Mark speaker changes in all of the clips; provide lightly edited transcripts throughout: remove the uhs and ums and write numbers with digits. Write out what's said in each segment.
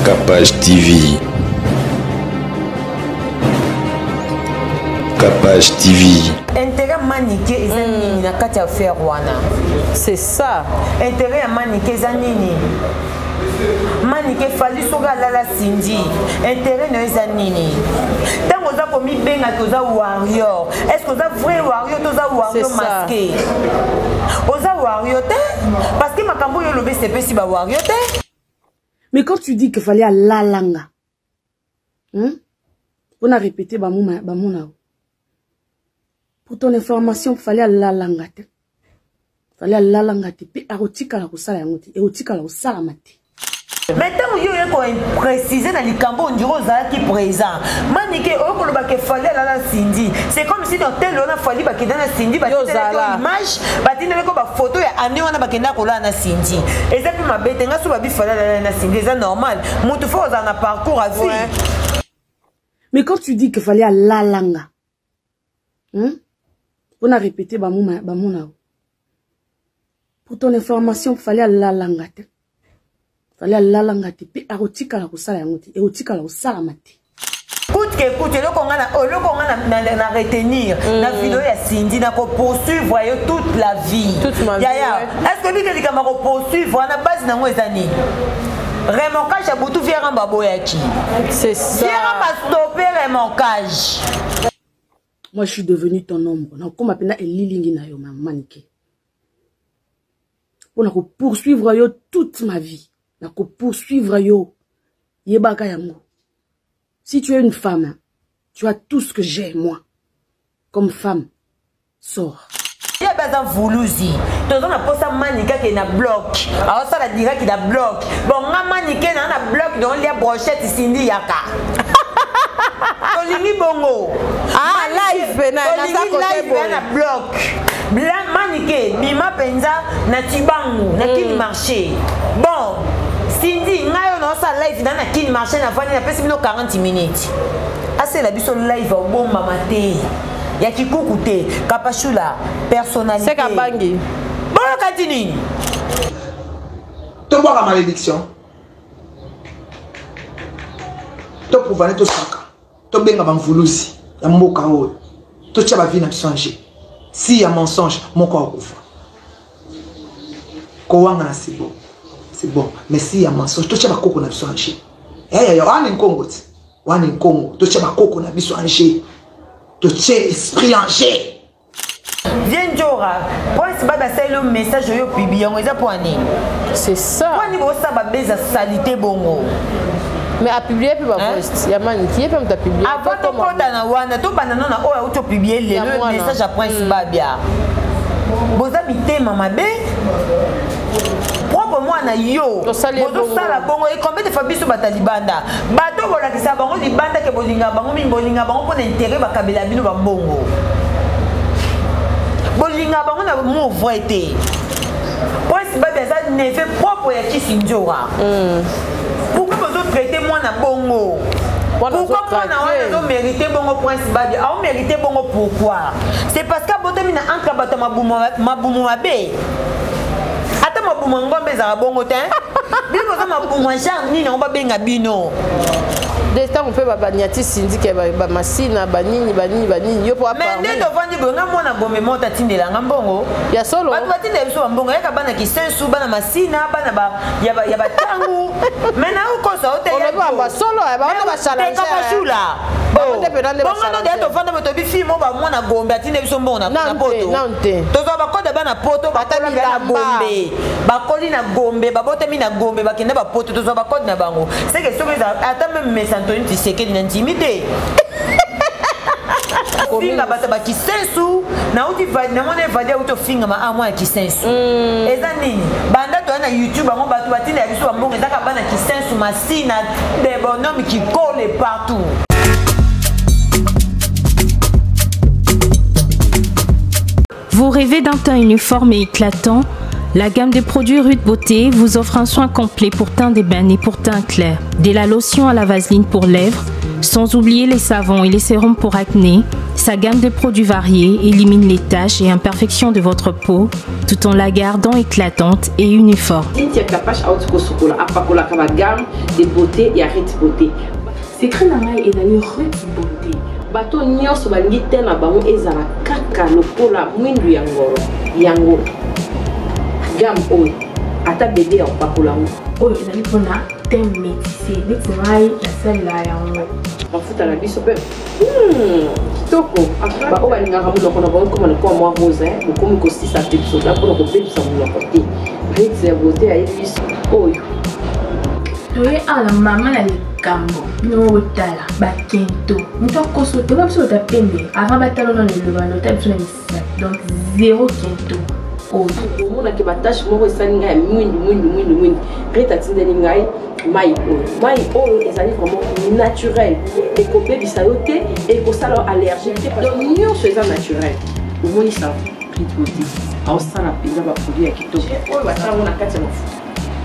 Speaker 1: Capage TV. Capage TV.
Speaker 2: Intérêt manike eza hmm. nini na kati ya affaire wana?
Speaker 3: C'est ça.
Speaker 2: Intérêt ya manike eza nini? Manike fali soki alala Cindy, intérêt na yo eza nini? Ntango oza komibenga ke oza warrior, est-ce que oza vrai warrior to oza warrior masqué? Oza warrior te parce que makambo oyo olobi esepesi ba warrior te.
Speaker 4: Mais quand tu dis que fallait alalanga, hein? On a répété bamona bamona. Pour ton information, fallait alalanga te. Fallait alalanga te pe akotikala kosala yango te, ekotikala kosalama te.
Speaker 2: Mais ntango yo oye koprécise na likambo ondire ozalaki présent manike oyo koloba ke fali alala Cindy, c'est comme si dans tel wana fali bakenda na Cindy, batindelaki image, batindelaki bafoto ya année wana bakenda kolala na Cindy. Eza mpe mabe te. Nga so babi fali alala na Cindy, eza normal. Motu fo ozala na parcours à vie, ouais.
Speaker 4: Mais quand tu dis que fallait alalanga, hein? On a répété bamona bamona. Pour ton information, fallait alalanga te. Fallait alalanga te pe akotikala kosala yango te, ekotikala kosalama te.
Speaker 2: Coûte que coûte, eloko nga na eloko nga na, na, na retenir na video ya Cindy, na ko poursuivre yo toute la vie.
Speaker 3: Toute ma vie,
Speaker 2: yaya,
Speaker 3: ouais.
Speaker 2: Est-ce que bike likambo ko poursuivre na base nango eza nini? Remorquage ya butu, vieux Ramba aboyaki.
Speaker 3: C'est ça.
Speaker 2: Vieux Ramba stoppé remorquage.
Speaker 4: Moi, je suis devenu ton ombre. Nakoma pena elilingi na yo, manike. Pour na poursuivre yo toute ma vie. Na poursuivre yo. Yebaka yango. Si tu es une femme, tu as tout ce que j'ai, moi. Comme femme, sors.
Speaker 2: Ye baza vuluzi, toza na posa manike ake na bloc, aosala direct na bloc. Bon, nga manike na na bloc, donc lia brochette Cindy yaka. Tolingi bongo.
Speaker 3: Ah, live pe na na
Speaker 2: tolingi
Speaker 3: sa côté
Speaker 2: live pe na bloc. Bla manike bima penza na Tibangu na Kin marché. Bon, Cindy ngai oyo naosala live na na Kin marché, na vandi, napesi bino 40 minutes. Asela biso live obombama te. Ya kikuku te, kapashula personnalité.
Speaker 3: Seka bangi.
Speaker 2: Boyoka ti nini?
Speaker 5: Tobwaka malédiction, toprouvane, tosaka, tobenga bamvuluzi ya mboka oyo, totia bavie na biso ange. Si ya mensonge moko akokufa kowanga na, c'est bon, c'est bon. Mais si ya mensonge, totia bakoko na biso ange. Eyaya wana nkongo ti wana nkongo, totia bakoko na biso ange, totie esprit ange.
Speaker 2: Viens Njora, Prince Babe asali yo message oyo publie yango eza mpo ya nini?
Speaker 3: C'est ça.
Speaker 2: Mpo nini bosala babeza salite bongo?
Speaker 3: Mais apublie mpe bavoice ya maniki, ye mpe moto apublie.
Speaker 2: Avant tokɔta na wana, tobanda no na oyo auti opublie
Speaker 3: Ya
Speaker 2: lelo,
Speaker 3: mwana.
Speaker 2: message ya Prince Babia. Boza mitema mabe, propre mwana yo
Speaker 3: Tosali ye
Speaker 2: bozosala bongo. E combien de fois biso bato ya libanda, bato bolakisa bango libanda ke bolinga bango mingi, bolinga bango mpo na intérêt, bakabela bino bambongo, bolinga bango na mot vrai te. Prince Babi aza neveu propre ya Kisi Nzora. Pourquoi bozotraite mwana bongo?
Speaker 3: Mwana
Speaker 2: Pourquoi mwana wana
Speaker 3: azotraite.
Speaker 2: azomérite bongo? Prince Babi aomérite bongo pourquoi? C'est parce que abotami na entre bato ya mabumu mabe. Ata mabumu ya ngombe ezalaka bongo te. Bino boza mabumu ya genre nini yango babenga bino?
Speaker 3: De ntango mpe baniati sindike, bamasina, banini banini banini, yo mpo
Speaker 2: Mais nde tovandi boye, nga mwana Gombe moto atindelanga mbongo.
Speaker 3: Ya solo.
Speaker 2: Bato batindela biso bambongo yaka bana Kisensu, bana Masina, bana ya batangu. Mais na okosa o te.
Speaker 3: Olobi bamba solo, bango nde bachallenger.
Speaker 2: Kapashula.
Speaker 3: Bango nde mpenza nde
Speaker 2: bongo nde
Speaker 3: bachallenger.
Speaker 2: tovanda boye, toyebi fille mo bamwana Gombe atinde biso mbongo na
Speaker 3: Nanu
Speaker 2: na
Speaker 3: te,
Speaker 2: poto.
Speaker 3: nanu te.
Speaker 2: Tozwa bakode bana poto.
Speaker 3: Ata
Speaker 2: Bakola na
Speaker 3: bilamba.
Speaker 2: Gombe, bakoli na Gombe, babotami na Gombe, bakenda bapoto, tozwa bakode na bango. Seke soki eza ata meme mes Antoni Tisekedi na ndimi te ofinga bato bakisensu. Nauti namoni evadi auti ofingama a mwana Kisensu. Eza nini? Banda toya na YouTube bango bato batinda ya biso bambongo ezaka bana Kisensu, Masina, des bonhommes qui collent partout.
Speaker 6: Vous rêvez d'un teint uniforme et éclatant? La gamme de produits Ruth Beauté vous offre un soin complet pour teint d'ébène et pour teint clair. De la lotion à la vaseline pour lèvres, sans oublier les savons et les sérums pour acné. Sa gamme de produits variés élimine les taches et imperfections de votre peau tout en la gardant éclatante et uniforme.
Speaker 3: Cynthia Kapash auti kosukola apakolaka ba gamme de beauté ya Ritz Beauté. Secret na ngai ezali Ritz Beauté. Bato nyonso balingi te na bango ezala kaka lokola mwindu ya ngolo yango gamme oyo ata bebe ya kopakola yango.
Speaker 7: Oyo ezali mpona teint métissé neti ngai nasalela yango.
Speaker 3: Mafuta na biso mpe kitoko. Baoyo balingaka monoko na bango ekoma lokola mwa rose, bokomi kosisa mpe bisoda mpona kobebisa monoko te. Ritz ya Beauté ayebi biso oyo.
Speaker 7: Toye awa na mama na likambo bino botala bakento moto akoso te biso ota pembe avant batala nano eloba nota biso na misapi, donc zéro kento oyo.
Speaker 3: Omonaki batache moko esali ngai ya mwindu mwindu mwindu mwindu. Rit atindeli ngai mai oyo. Mai oyo ezali vraiment naturel, ekobebisa yo te, ekosala yo allergie te, donc nyonso eza naturel. Omonisa Rit Beauté aosala mpenza baproduit ya kitoko oyo basala yango na kati ya mafuta.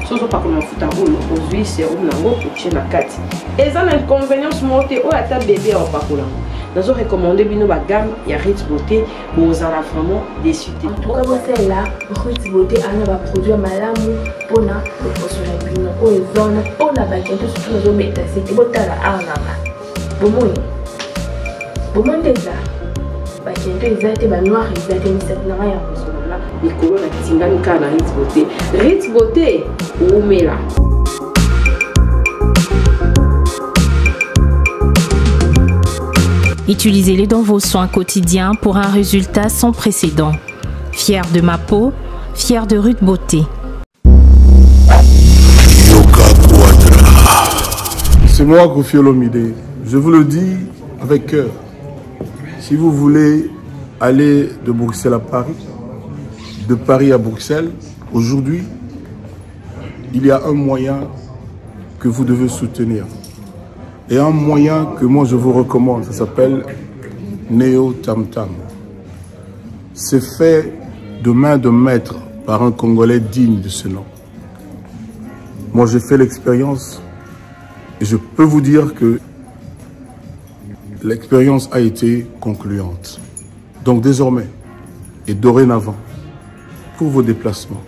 Speaker 3: So ozopakola mafuta oyo, ozwi sérum nango otie na kati, eza na inconvénience moko te. Oyo ata bebe ya opakola yango. Nazo recommander bino bagamme ya Rit Beauté, bozala vraiment déçu te.
Speaker 7: En tout cas, bosalela Rit Beauté ana baproduit ya malamu mpona loposo na bino. Oyo eza wana mpona bakento surtout. Nazobeta sete, botala awa nanga bomoi bomoi nde eza bakento eza te, banoir eza te, misapi na ngai yango.
Speaker 3: Mikolo natingami kaka na Rit Beauté. Rit Beauté umela.
Speaker 6: Utilisez-les dans vos soins quotidiens pour un résultat sans précédent. Fier de ma peau, fier de Ruth Beauté.
Speaker 8: C'est moi, Koffi Olomide. Je vous le dis avec cœur. Si vous voulez aller de Bruxelles à Paris, de Paris à Bruxelles, aujourd'hui, il y a un moyen que vous devez soutenir. Et un moyen que moi je vous recommande, ça s'appelle Neo Tam Tam. C'est fait de main de maître par un Congolais digne de ce nom. Moi, j'ai fait l'expérience et je peux vous dire que l'expérience a été concluante. Donc désormais et dorénavant, pour vos déplacements,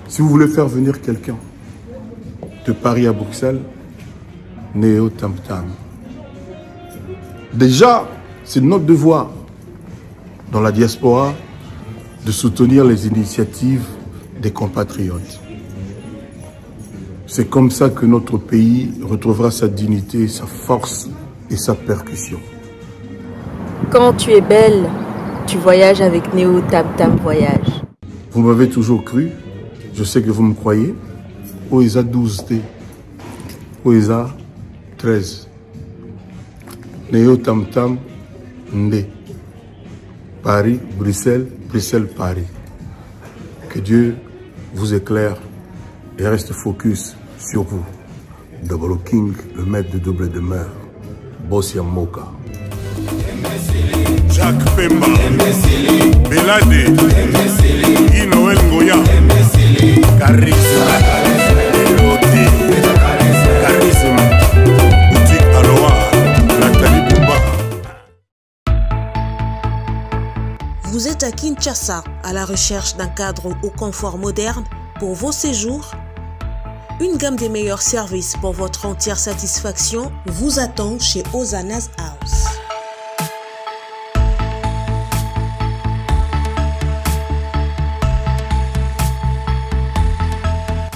Speaker 8: si vous voulez faire venir quelqu'un de Paris à Bruxelles, Néo Tam Tam. Déjà, c'est notre devoir dans la diaspora de soutenir les initiatives des compatriotes. C'est comme ça que notre pays retrouvera sa dignité, sa force et sa percussion.
Speaker 9: Quand tu es belle, tu voyages avec Néo Tam Tam Voyage.
Speaker 8: Vous m'avez toujours cru, je sais que vous me croyez. Oeza 12T, Oeza 13. Néo Tam Tam Ndé. Paris, Bruxelles, Bruxelles, Paris. Que Dieu vous éclaire et reste focus sur vous. Double King, le maître de double demeure. Bossia Moka.
Speaker 10: Jacques Pemba, Belade, Guy Noël Ngoya, Charisme, Eloté, Charisme, Boutique Aloha, Nathalie Bouba.
Speaker 11: Vous êtes à Kinshasa à la recherche d'un cadre au confort moderne pour vos séjours? Une gamme des meilleurs services pour votre entière satisfaction vous attend chez Ozana's House.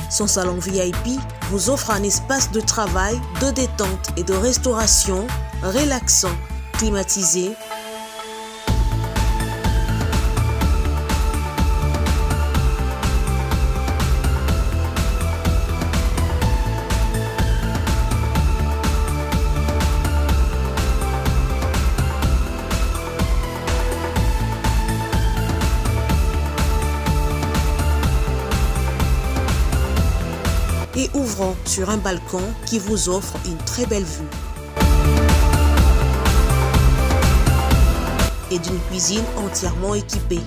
Speaker 11: Son salon VIP vous offre un espace de travail, de détente et de restauration relaxant, climatisé, et ouvrant sur un balcon qui vous offre une très belle vue. Et d'une cuisine entièrement équipée.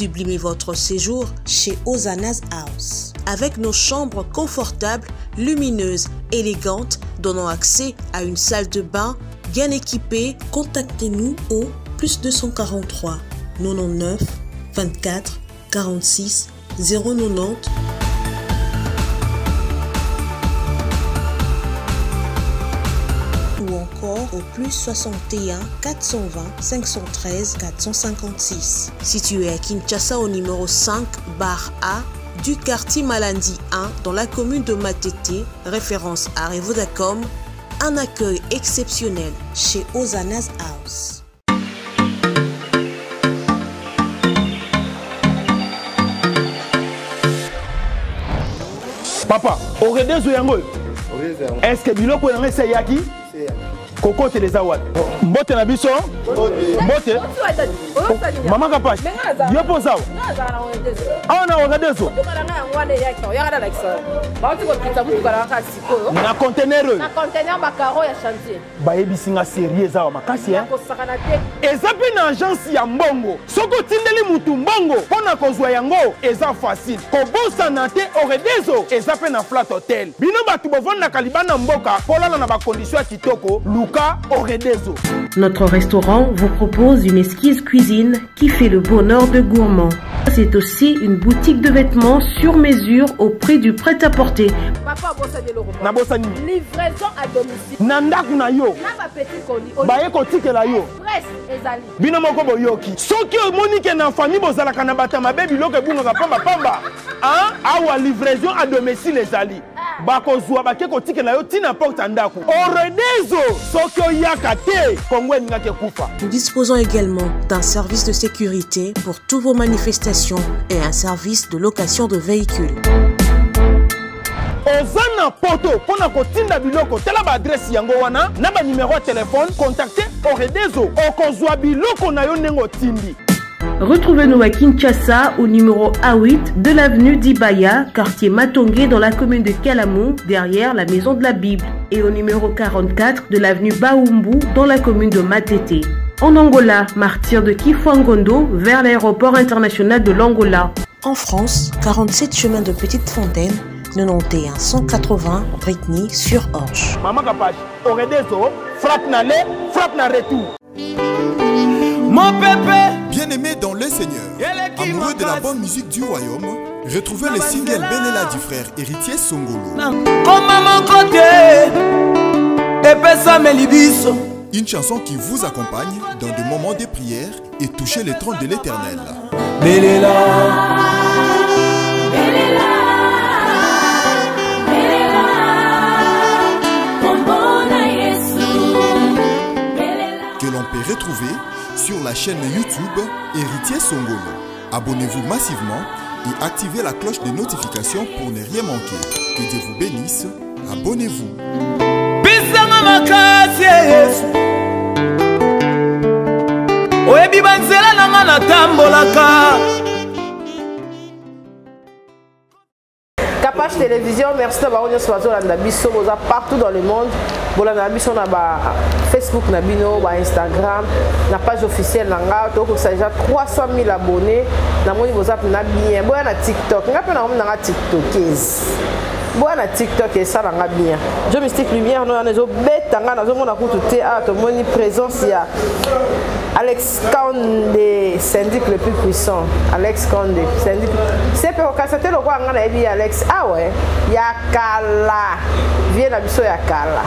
Speaker 11: Sublimez votre séjour chez Ozana's House. Avec nos chambres confortables, lumineuses, élégantes, donnant accès à une salle de bain bien équipée, contactez-nous au plus 243 99 24 46 090 ou encore au plus 61 420 513 456. Situé à Kinshasa au numéro 5 bar A du quartier Malandi 1 dans la commune de Matete, référence à Revodacom, un accueil exceptionnel chez Ozana's House.
Speaker 12: Papa, oredezo yango oyo est-ce que biloko yango esi eyaki kokotela eza wapi mbote na biso mbote mama kapash yo mpo ozawa awa na oredezo na contener oyo bayebisi nga serie eza wa makasi eza mpe na agence ya mbongo soki otindeli mutu mbongo mpo na kozwa yango eza facile kobosana te oredezo eza mpe na flat hotel bino bato bovandaka libanda mboka polala na bakondisio ya kitoko luka oredezo.
Speaker 6: Notre restaurant vous propose une esquisse cuisine qui fait le bonheur de gourmands. C'est aussi une boutique de vêtements sur mesure au prix du prêt-à-porter.
Speaker 7: Papa
Speaker 12: nabosani
Speaker 7: livraison à domicile
Speaker 12: na ndako na yo
Speaker 7: na ba petit colis
Speaker 12: baye kotikela yo
Speaker 7: express ezali
Speaker 12: bino moko boyoki soki omoni ke na famille bozalaka na bato ya mabe biloko ebungaka pamba pamba awa livraison à domicile ezali bakozwa bake kotikela yo ntina porte ya ndako oredezo soki oyaka te kongo elingaki ekufa.
Speaker 11: Nous disposons également d'un service de sécurité pour toutes vos manifestations et un service de location de véhicules.
Speaker 12: Oza na poto mpo na kotinda biloko tala baadrese yango wana na banimero ya telefone contacte oredezo okozwa biloko na yo ndenge otindi.
Speaker 6: Retrouvez-nous à Kinshasa au numéro A8 de l'avenue d'Ibaya, quartier Matongé dans la commune de Kalamu, derrière la maison de la Bible, et au numéro 44 de l'avenue Baumbu dans la commune de Matete. En Angola, martyr de Kifuangondo vers l'aéroport international de l'Angola.
Speaker 11: En France, 47 chemin de Petite Fontaine, 91 180 Britney sur Orge.
Speaker 12: Maman Kapash, Oredezo, frappe na aller, frappe na retour.
Speaker 13: Mon pépé. Bien-aimé dans le Seigneur, amoureux de la bonne musique du royaume, retrouvez le single Belela du frère héritier Songolo. Une chanson qui vous accompagne dans des moments de prière et toucher le trône de l'Éternel.
Speaker 14: Belela. Belela.
Speaker 13: Que l'on peut retrouver sur la chaîne YouTube Héritier Songolo. Abonnez-vous massivement et activez la cloche de notification pour ne rien manquer. Que Dieu vous bénisse. Abonnez-vous.
Speaker 14: Oyebi banzela na nga natambolaka.
Speaker 3: Capage Télévision, merci na bango nyonso bazolanda biso, boza partout dans le monde. Bolanda biso na ba Facebook na bino, ba Instagram, na page officielle na nga, tokokisa déjà 300 000 abonnés. Namoni boza na bien. Boya na TikTok, nga pe na na nga TikTokese. Boya na TikTok esala nga bien. Jo Mystique Lumière no wana ezobeta nga nazomona kutu te awa tomoni présence ya Alex Kande, syndic le plus puissant. Alex Kande, syndic. C'est pe okasa te lokwa nga na yebi Alex. Ah ouais, ya kala. Vie na biso ya kala.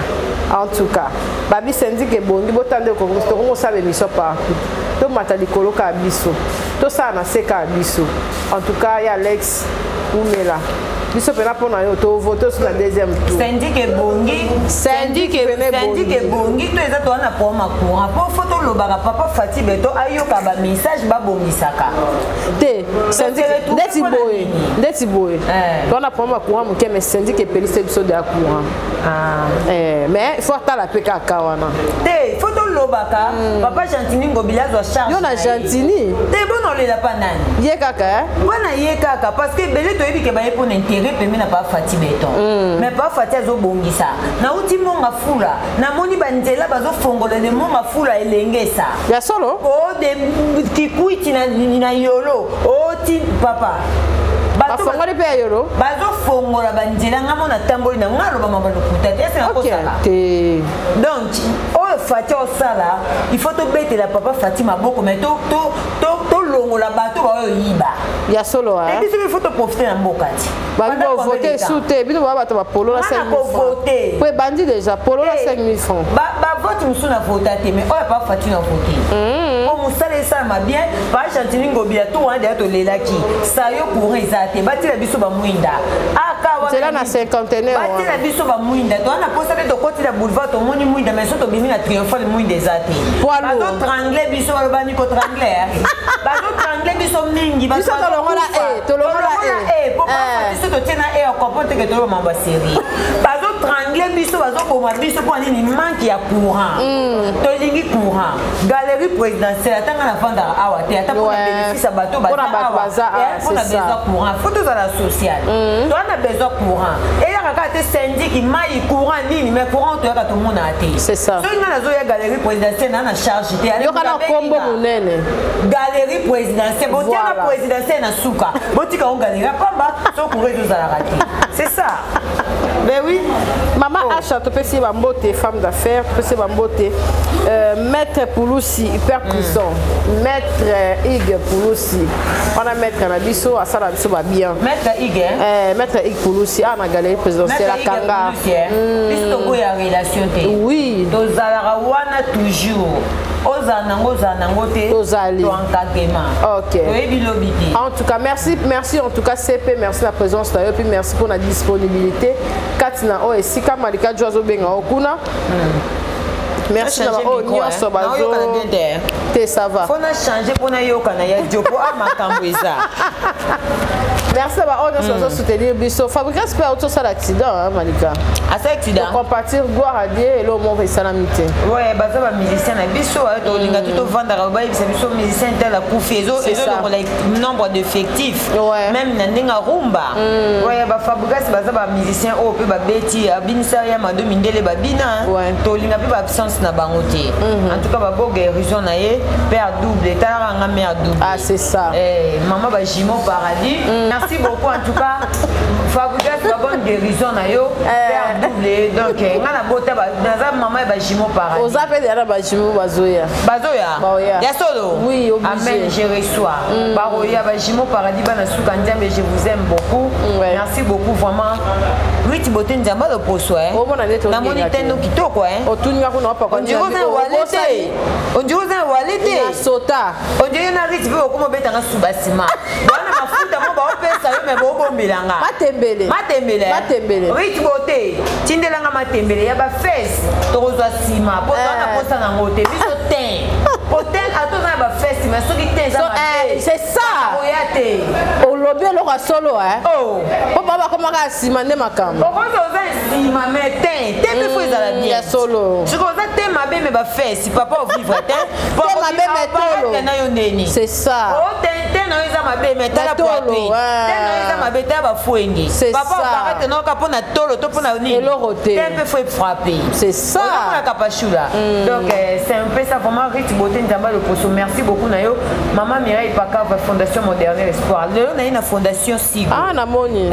Speaker 3: En tout cas, babi syndic ebongi botande ko to ko sala émission partout. To mata likolo ka biso. To sala na se ka biso. En tout cas, ya Alex Oumela. Biso pena pona yo to voter sur la deuxième tour.
Speaker 2: Syndic ebongi, syndic ebongi to eza to na problème ya courant. Po faut to lobaka papa Fati Beto ayoka ba message ba bongisaka.
Speaker 3: Te, syndic ndeti boye, ndeti boye. To na problème ya courant moke mais syndic epelisi biso de ya courant. Ah. Eh, mais faut atala pe kaka wana.
Speaker 2: Te, faut to Nazolobaka papa Gentini Ngobila azwa charge.
Speaker 3: Yo na Gentini?
Speaker 2: Te, bona olela pa nani?
Speaker 3: Ye kaka
Speaker 2: mpona ye kaka, parce que ebele toyebi ke baye mpona intérêt pembe na papa Fati Beton. Mais papa Fati azobongisa. Nauti Monga Fula, namoni banzela bazofongola de Monga Fula elengesa.
Speaker 3: Ya solo.
Speaker 2: O de Kikwiti na Yolo oti papa.
Speaker 3: Bafongoli mpe ya Yolo.
Speaker 2: Bazofongola banzela. Nga mo natamboli na nga, aloba mama lokuta te, ese nakosala
Speaker 3: te.
Speaker 2: Donc oyo Fati osala, il faut tobetela papa Fati maboko, mais tolongola bato baoyo yiba.
Speaker 3: Ya solo.
Speaker 2: Biso il faut toprofite na mboka ti.
Speaker 3: Babi bovote su te, bino baa bato bapolola 5000 francs po ebandi déjà, polola 5000 francs.
Speaker 2: Bavote mosusu na vota te, mais oyo papa Fati na vote po mosala esalama bien. Pa Gentini Ngobila to wana deya tolelaki sayo, courant eza te, batila biso bamwinda aka.
Speaker 3: Nzela na cinquantenaire.
Speaker 2: Batila biso bamwinda. Toza na posa te, tokoti na boulevard, tomoni mwinda, mais so tobimi na Triomphal, mwinda eza te. Bazotrangle biso, balobani kotrangle, bazotrangle biso mingi.
Speaker 3: Biso tolongola e, tolongola.
Speaker 2: E po biso totie na e, ocomprendre teke toloba mambo ya série. Bazotrangle biso, bazoboma biso mpo nini? Manque ya courant. Tolingi courant. Galerie présidentielle, atanga nafandaka awa te, ata mpona bénéfice ya bato baza awa, mpona besoin courant, faut tozala social. Toza na besoin courant, eyaka kaka te syndic mai courant nini, mais courant toyaka tomonaka te. Soki nga nazoya galerie présidentielle, naa na charge te.
Speaker 3: Yoka na kombo monene.
Speaker 2: Galerie présidentielle, botia na présidentielle na suka, botika ngo galerie pamba. So courant ezozalaka te, c'est ça. Ben oui.
Speaker 3: Mama, oh. Acha, topesi bambote, femme d'affaires, topesi bambote. Maître Pulusi hyper puissant. Maître Ig Pulusi wana, maître na biso, asala biso babien.
Speaker 2: Maître Ig.
Speaker 3: Maître Ig Pulusi awa na galerie présidentielle, akanga.
Speaker 2: Biso toboya relation te.
Speaker 3: Oui.
Speaker 2: Tozalaka wana toujours, ozala nango, ozala nango te.
Speaker 3: Tozali.
Speaker 2: Toencadrement.
Speaker 3: Ok.
Speaker 2: Toyebi lobi te.
Speaker 3: En tout cas merci, merci en tout cas CP, merci na présence na yo, puis merci pour la disponibilité kati na oyo esika Malika Jo azobenga yo kuna. Merci na baoyo nyonso bazo te, ça va.
Speaker 2: Faut na changer mpona yokana ya dio, po a makambo eza.
Speaker 3: Merci na baoyo nyonso bazosoutenir biso. Fabrikas mpe auti osala accident, Malika.
Speaker 2: Asa accident.
Speaker 3: Compatir, gloire à Dieu, elo moko esalami te.
Speaker 2: Ouais, baza bamusicien na biso, tolinga te tovandaka bayebisa biso musicien tel akufi, ezolongola nombre d'effectifs même na ndenge arumba. Ouais, bafabrikas baza bamusicien oyo mpe babeti, abinisa ya mado mindele babina, tolinga mpe baabsence na bango te. En tout cas babo guérison na ye, père double, etalaka nga mère double.
Speaker 3: Ah, c'est ça.
Speaker 2: Eh, mama bajumeau paradis, merci beaucoup. En tout cas Fabrigas, babonne guérison na yo, père double. Donc nga na bota, naza mama ya bajumeau paradis.
Speaker 3: Oza mpe deya na bajumeau, bazoya.
Speaker 2: Bazoya. Ya solo.
Speaker 3: Oui, obligé.
Speaker 2: Amen, je reçois. Baroya bajumeau paradis, bana suka Nzambe, je vous aime beaucoup. Merci beaucoup vraiment. Riti Bote, Nzambe aloposo.
Speaker 3: Omona nde.
Speaker 2: Namoni teno kitoko.
Speaker 3: Otuninga kuna wapaka.
Speaker 2: On dirait oza wale te, on dirait oza wale te.
Speaker 3: Sota.
Speaker 2: On dirait na Riti mpe okoma obetanga suba nsima bana mafuta mo baopesa yo, me bobombelanga.
Speaker 3: Matembele.
Speaker 2: Matembele.
Speaker 3: Matembele.
Speaker 2: Riti Bote, tindelanga matembele ya bafese, tokozwa nsima po toza na posa nango te. Biso te, po te ata oza na bafese, mais soki te eza mabe.
Speaker 3: C'est ça.
Speaker 2: Oya te.
Speaker 3: Olobi eloko ya solo, po bao bakomaka nsima nde makambo.
Speaker 2: Okoza oza nsima, mais te te mpe faut ezala bien.
Speaker 3: Ya solo.
Speaker 2: Soki oza te mabe, me bafesi papa ovivre te.
Speaker 3: Te mabe, me tolo.
Speaker 2: Na yo ndeni.
Speaker 3: C'est ça.
Speaker 2: O te te na yo eza mabe, me tala poitrine. Te na yo eza mabe, tala bafwengi. Papa oparate naoka mpo na tolo to mpo na nini?
Speaker 3: Eloko te.
Speaker 2: Te mpe faut efrappe.
Speaker 3: C'est ça.
Speaker 2: Ozamonaka pashula. Donc c'est un peu ça vraiment. Rite Beauté, Nzamba Loposo, merci beaucoup na yo. Mama Mireille Pakava, fondation Moderne Espoir, lelo na ye na fondation Sigo.
Speaker 3: Ah, namoni.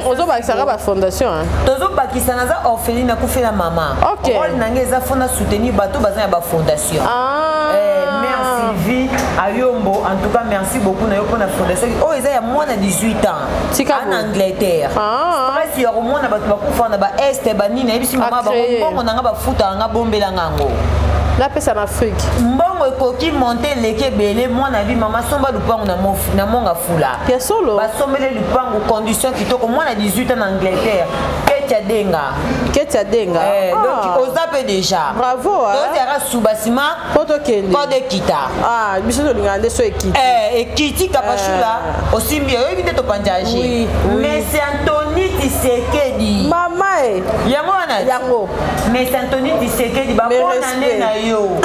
Speaker 3: Ozobakisaka bafondation.
Speaker 2: Tozobakisa. Naza orpheline, nakufela mama. Rôle na ngai eza fona soutenir bato baza na bafondation. Mère Sylvie Ayombo, en tout cas merci beaucoup na yo mpona fondation oyo eza ya mwana 18 ans en Angleterre. Stress ya komona bato bakufa na baeste banini, nayebisi mama bango mbongo na nga bafutaka nga, bombelanga yango.
Speaker 3: Napesa na Afrique.
Speaker 2: Mbongo ekoki monte eleki ebele. Mwana bi mama somba lupango na Monga Fula.
Speaker 3: Ya solo.
Speaker 2: Basombele lupango, condition kitoko. Mwana 18 ans na Angleterre. Ketia Denga.
Speaker 3: Ketia Denga.
Speaker 2: Eh, ah. Donc oza pe déjà.
Speaker 3: Bravo.
Speaker 2: Hein. Tozalaka subasima.
Speaker 3: Po tokende.
Speaker 2: Code ekita.
Speaker 3: Ah, biso tolingaka nde so ekiti.
Speaker 2: Eh, ekiti kapashula eh. Osimbi oyebi nde topanja age.
Speaker 3: Oui, oui.
Speaker 2: Mais c'est Anthony Tshisekedi.
Speaker 3: Mama eh.
Speaker 2: Yango wana.
Speaker 3: Yango.
Speaker 2: Mais c'est Anthony Tshisekedi ba bonne année na yo.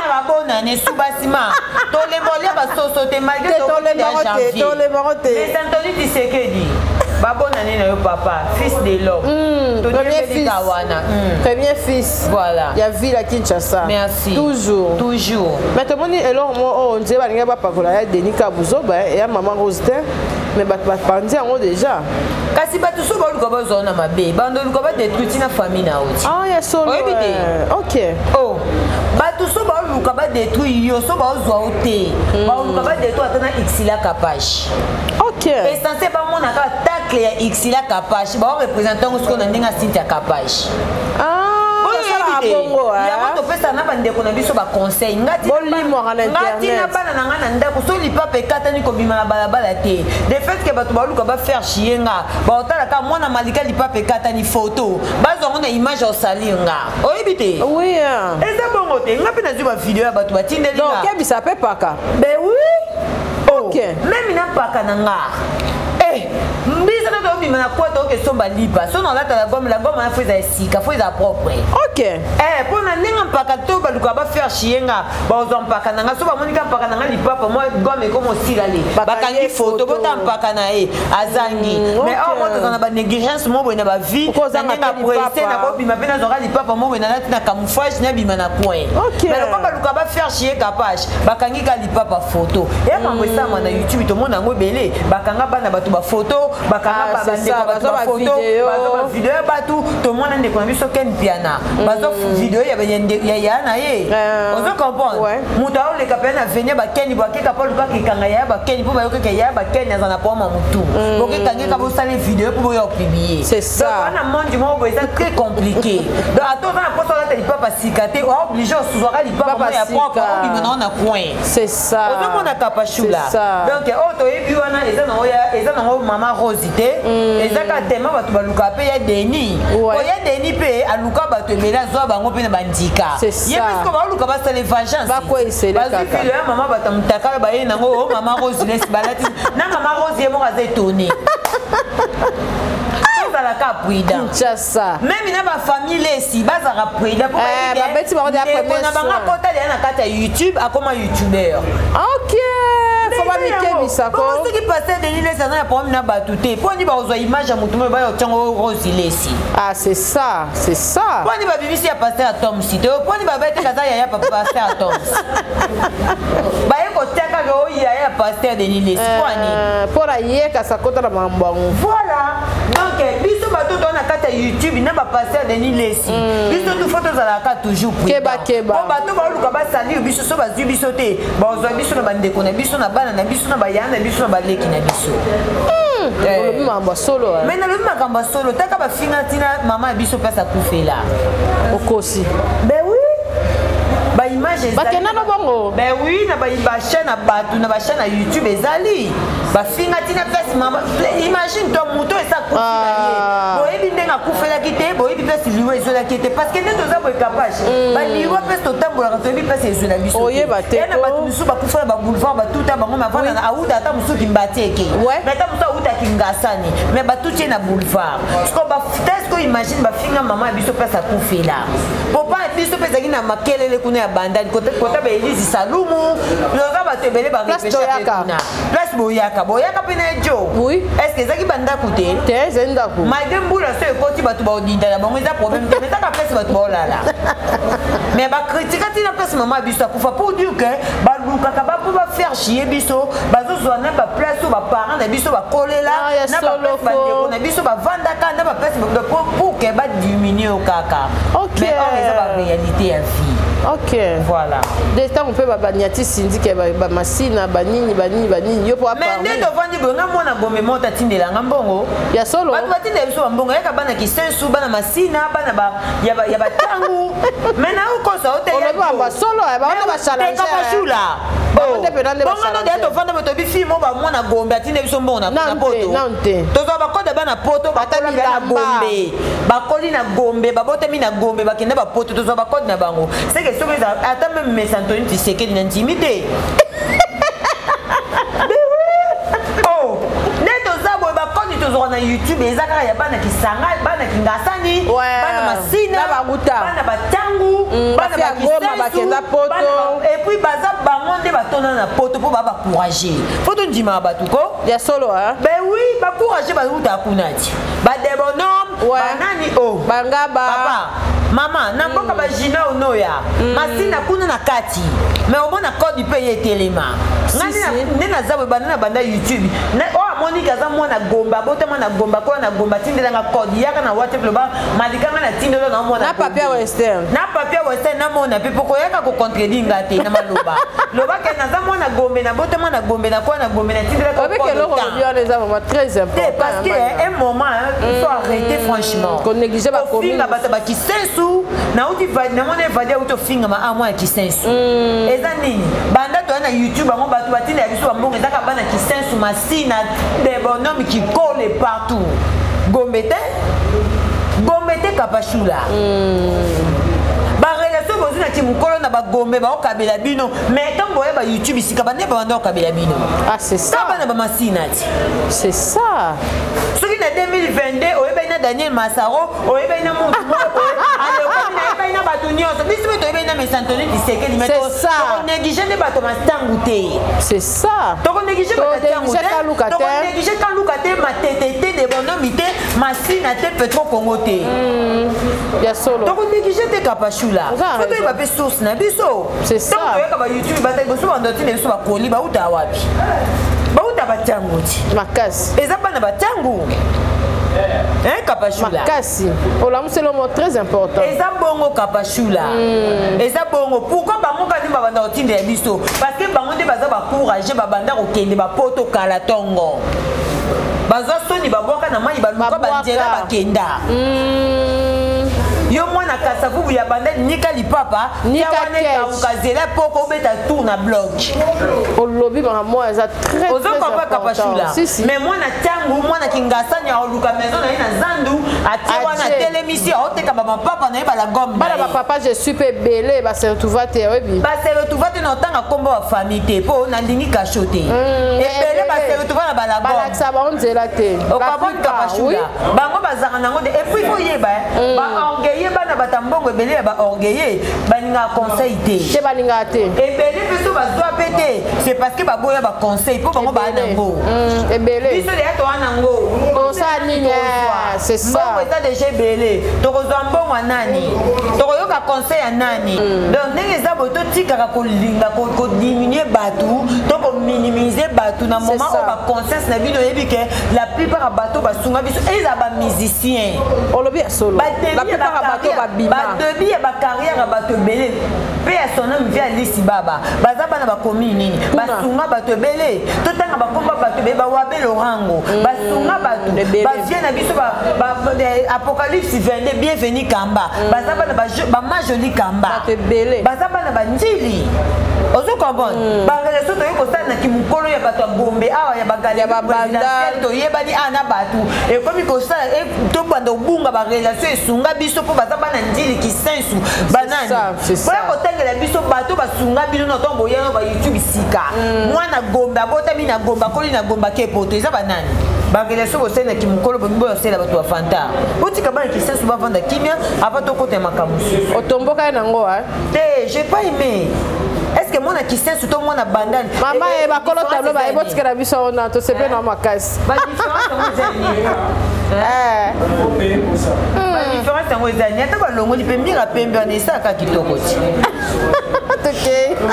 Speaker 2: Babonane subasima tolemba olia basoso te malgré
Speaker 3: tolembango te.
Speaker 2: Mais Anthony Tshisekedi babonane na yo papa fils de l'homme
Speaker 3: premier fils
Speaker 2: wana
Speaker 3: premier fils
Speaker 2: voilà
Speaker 3: ya ville ya Kinshasa.
Speaker 2: Merci.
Speaker 3: Toujours.
Speaker 2: Toujours.
Speaker 3: Mais tomoni eloko moko oyo nzela balingi bapakola ya Denis Kabuzoba ya mama Rose te, mais bato bapandi yango déjà.
Speaker 2: Kasi bato so baluka bazwa na mabe, bandoluka badétruire ntina famille na yo ti.
Speaker 3: Ah, ya solo.
Speaker 2: Oyebi te.
Speaker 3: Ok.
Speaker 2: Oh, bato so baluka badétruire yo, so bazwa yo te, baluka badétruire ata na Xila Kapache.
Speaker 3: Ok.
Speaker 2: Essentiel bamonaka tacle ya Xila Kapache, baoreprésente yango sikoyo na ndenge ya Cynthia Kapache.
Speaker 3: Ah, bongo.
Speaker 2: Yango topesaka na bandeko na biso baconseil. Nga tina bana na nga na ndako, so lipapa ekatani kobima na balabala te. De fait ke bato baluka bafaire chie nga, baotalaka mwana malika lipapa ekatani photo, bazwa yango na image ya osalir nga. Oyebi te?
Speaker 3: Oui.
Speaker 2: Eza bongo te. Nga mpe nazwi bavideo ya bato batindeli
Speaker 3: nga. Donc kebisa mpe paka.
Speaker 2: Ben oui.
Speaker 3: Ok.
Speaker 2: Meme na mpaka na nga. Eh, mbisa to tobima na kwata oke somba lipa. So na lata la gomme, la gomme na fo eza esika, fo eza propre.
Speaker 3: Ok.
Speaker 2: Eh, po na ndenge mpaka to baluka ba faire chier nga, ba ozwa mpaka na nga, so ba monika mpaka na nga lipapa, moi gomme ekomo osila le. Bakangi photo, bota mpaka na ye, azangi. Mais or moi tozana ba négligence mo boye na ba vie, na ndenge pressé na kobima pe nazwaka lipapa mo boye na lati na camouflage na bima na coin. Mais lokola baluka ba faire chier Kapache, bakangi ka lipapa photo. Ya mambo esalama na YouTube, tomona yango ebele, bakanga bana bato ba photo, bakanga bandeko bato ba photo, bazwa ba video ya bato, tomona ndeko na biso Ken Piana, bazwa video ya ya na ye. Ozo comprendre? Moto aoleka pe na venir ba Ken bakeka pa luka kekanga ya ba Ken po bayokeka ya ba Ken aza na poma mutu. Bokekanga ka bosala video po boya publier.
Speaker 3: C'est ça.
Speaker 2: Donc wana monde moko boye eza très compliqué. Donc ata oza na posa olata lipapa sika te, oa obligé osuzwaka lipapa moko ya propre, obima na na coin.
Speaker 3: C'est ça.
Speaker 2: Ozomona Kapashula.
Speaker 3: C'est ça.
Speaker 2: Donc oyo toyebi wana eza nango ya eza nango mama Rose te. Eza ka tema bato baluka pe ya Denis. Oya Denis pe aluka bato ebele azwa bango pe na bandika.
Speaker 3: C'est ça.
Speaker 2: Ye pe siko baluka basala vengeance.
Speaker 3: Bakweyisele
Speaker 2: Bazwi
Speaker 3: kaka.
Speaker 2: video ya mama bato mutakala baye nango o mama Rose lesi balati na mama Rose ye moko aza étonné. Tozalaka prudent.
Speaker 3: Kinshasa.
Speaker 2: Même na ba famille lesi bazalaka prudent po
Speaker 3: Eh, babeti bango ya premier
Speaker 2: na bango
Speaker 3: soin.
Speaker 2: akota deya na kati ya YouTube akoma youtubeur.
Speaker 3: Ok. Faut ba mikebisa ko.
Speaker 2: Bongo soki pasteur Denis Lesi aza na problème na bato te, mpo nini bakozwa image ya motu moko baya kotiango Rose Lesi?
Speaker 3: Ah, c'est ça, c'est ça.
Speaker 2: Mpo nini babimisi ya pasteur Atoms te? Mpo nini babeti kaza yaya papa pasteur Atoms? Baye kotia kaka oyo yaya ya pasteur Denis Lesi. Mpo nini?
Speaker 3: Mpo na ye kasi akota na makambo yango.
Speaker 2: Voilà. Donc biso bato toza na kati ya YouTube na ba pasteur Denis Lesi. Biso tout faut tozalaka toujours prudent.
Speaker 3: Keba, keba.
Speaker 2: Po bato baluka basalir biso so bazwi biso te, bazwa biso na bandeko na biso, na bana na biso, na bayaya na biso, na baleki na biso.
Speaker 3: Olobi makambo ya solo.
Speaker 2: Mais nalobi makambo ya solo, taka bafinga ntina mama ya biso place akufela.
Speaker 3: Okosi.
Speaker 2: Ben oui. Ba image ezali.
Speaker 3: Bakenda no bongo.
Speaker 2: Ben oui, na ba ba chaîne na bato, na ba chaîne na YouTube ezali. Bafinga ntina place mama. Imagine toi moto esa akufi na ye. Boyebi ndenge akufelaki te, boyebi place liwa ezwelaki te, parce que nde toza boye Kapache. Ba liwa place totambolaka toyebi place ezwela biso.
Speaker 3: Oyeba te.
Speaker 2: Ya na bato mosusu bakufa na ba boulevard batuta bango mavanda na auta ata mosusu Kimbati eke. Mais ata mosusu auta Kingasani, mais batuti ye na boulevard. Siko ba siko imagine bafinga mama ya biso place akufela. Papa ya biso mpe ezalaki na makelele kuna ya bandali kota ba Elise Salumu, loza bato ebele ba
Speaker 3: Place
Speaker 2: repesha mpe
Speaker 3: toyaka.
Speaker 2: kuna. Place boyaka, boyaka mpe na ejo.
Speaker 3: Oui.
Speaker 2: Est-ce que ezalaki bandako te?
Speaker 3: Te, ezali ndako.
Speaker 2: Malgré mbula so ekoti bato baodinda na bango eza problème te, mais ezaka place bato baolala. Mais bakritika ntina place mama ya biso akufa pour dire que balukaka ba po ba faire chier biso, bazozwa na ba place oyo ba parents na biso bakolela, na ba place bandeko na biso bavandaka, na ba place pour que ba diminuer yo kaka.
Speaker 3: Ok.
Speaker 2: Mais or eza ba réalité ya vie.
Speaker 3: Ok.
Speaker 2: Voilà.
Speaker 3: De ntango mpe banyati sindike bamasina banini banini banini yo mpo
Speaker 2: Mais nde tovandi boye nga mwana gombe moto atindelanga mbongo
Speaker 3: ya solo.
Speaker 2: Bato batindela biso bambongo yaka bana kisensu, bana masina, bana ya batangu. Mais na okosa
Speaker 3: olobi bamba solo, bango ba challenger.
Speaker 2: Kapashula. Bongo nde deya tovanda boye, toyebi fille moko bamwana Gombe atinde biso mbongo na poto. Tozwa bacode ya bana poto, bakola na Gombe, bakoli na Gombe, babotami na Gombe, bakenda bapoto, tozwa bacode na bango. Seke soki eza ata meme mes Antoni Tshisekedi na ndimi te. Oh, nde toza boye, bakoni tozwaka na YouTube eza kaka ya bana Kisanga, bana Kingasani, bana Masina, bana Batangu, bana
Speaker 3: bakenda poto.
Speaker 2: Et puis baza bango nde batonda na poto mpo baa bacourage. Fo tondimaka bato ko
Speaker 3: ya solo.
Speaker 2: Ben oui, bacourage bautaka kuna ti badebonome, banani o
Speaker 3: bangaba,
Speaker 2: papa mama na mboka, bagina onoya Masina kuna na kati. Mais omona code mpe ye etelema. Nde naza boye, banda na banda YouTube, oyo amoniki aza mwana Gombe, abotama na Gombe, akola na Gombe, atindelanga code, yaka na WhatsApp, loba malikanga na tindelo na mwana
Speaker 3: na papier western,
Speaker 2: na papier western, namona mpe poko yaka kocontredire nga te na maloba. Loba ke naza mwana Gombe, nabotama na Gombe, nakola na Gombe, natindelaka.
Speaker 3: Eza vraiment très important.
Speaker 2: Parce que un moment il faut arrêter franchement.
Speaker 3: Konégliger.
Speaker 2: Kofinga bato bakisensu. Nauti namoni evadi auti ofingama a mwana Kisensu. Eza nini? Banda toya na YouTube bango bato batinda ya biso bambongo ezaka bana Kisensu, Masina, de bonhomme kikole partout. Gombe te, Gombe te, Kapashula. Barelation bozwi na ti mokolo na bagombe baokabela bino, mais ntango boya ba YouTube sika bande babanda okabela bino.
Speaker 3: Ah, c'est ça.
Speaker 2: Bana bamasina ti.
Speaker 3: C'est ça.
Speaker 2: Soki na 2022 oyebani na Daniel Masaro, oyebani na motu moko boye, alekomi nayebani na bato nyonso. Biso mpe toyebani na Mesantoni Tisekedi, mais tokonéglige nde bato matangu te.
Speaker 3: C'est ça.
Speaker 2: Tokonéglige bato tangu te, tokonéglige Kaluka te, Matete te, de Bonomi te, Masina te, Petro Congo te.
Speaker 3: Ya solo.
Speaker 2: Tokonéglige te, Kapashula. Fo toyeba mpe source na biso. Ntango toyaka ba YouTube, bata liboso bando ntina biso bakoli bauta wapi? Bauta batangu ti.
Speaker 3: Makasi.
Speaker 2: Eza bana batangu, hein, Kapashula.
Speaker 3: Makasi, olamuseli omo très important.
Speaker 2: Eza bongo, Kapashula, eza bongo. Pourquoi bango kani babanda kotindela biso? Parce que bango nde baza bacourage, babanda kokende bapoto kala ntongo, bazwa soni, babwaka na mai, baluka banzela, bakenda. Yo mwana Kasavubu ya banda nika lipapa wana ekauka zela poko obeta tour na blog.
Speaker 3: Olobi makambo eza très
Speaker 2: Ozokompa, Kapashula? Mais mwana ntangu, mwana Kingasani aoluka maison na ye na zandu, atie wana, atelemisi, aoteka bamapapa na ye, balagome.
Speaker 3: Bana bapapa je suis mpe ebele base retrouva te, oyebi.
Speaker 2: Base retrouva te. Na otanga nkombo ya famille te mpo nalingi kasho te. Ebele base retrouva na balagome.
Speaker 3: Balakisa bango nzela te.
Speaker 2: Okaboni, Kapashula? Bango bazalaka nango te. Et puis faut yeba baorgueille, bana bata mbongo ebele ya baorgueille balingaka conseil te.
Speaker 3: Te, balingaka te.
Speaker 2: Ebele mpe so bazwa mpe te, c'est parce que baboya baconseil mpo bango baa nango.
Speaker 3: Ebele.
Speaker 2: Biso deya toa nango.
Speaker 3: Tosala nini? C'est ça.
Speaker 2: Mbongo eza déjà ebele, tokozwa mbongo ya nani? Tokoyoka conseil ya nani? Donc ndenge eza boye, totikaka kolinga kodiminue bato to kominimize bato na moment oyo baconscience na bino oyebi ke la plupart ya bato basunga biso eza bamusicien.
Speaker 3: Olobi ya solo. La plupart ya bato babima.
Speaker 2: Badébut ya bacarrière ya bato ebele mpe ya son homme vie Alisi Baba, baza bana bakomi nini, basunga bato ebele. Totanga bakomba bato ebele, bawabe Lorango basunga bato, bavie na biso Apocalypse 22, Bienvenu Kamba, baza bana bamajoli Kamba, baza bana banjili. Ozo comprendre? Barelation toyei kosala na kimokolo ya bato ya Gombe awa ya bagalerie présidentielle, toyebani awa na bato, ekomi kosala tobanda obunga barelation esunga biso mpo baza bana Ndili, Kisensu, banani boya kotangela biso bato basunga bino na ntongo boyano ba YouTube sika. Mwana Gombe, abotami na Gombe, akoli na Gombe, ake poto, eza banani? Barelation bosali na kimokolo, bomi boyo osala bato bafanta. Otika bana Kisensu bavanda kimia avant tokota ya makambo mosusu.
Speaker 3: Otomboka ye nango?
Speaker 2: Te, j'ai pas aimé. Est ce que mwana Kisensu to mwana Bandani?
Speaker 3: Mama ye bakolo tablo baye botikela biso wana, tosepe na makasi.
Speaker 2: Badifférence yango ezali ata balongoli mpe mbira pembe wana esalaka kitoko ti.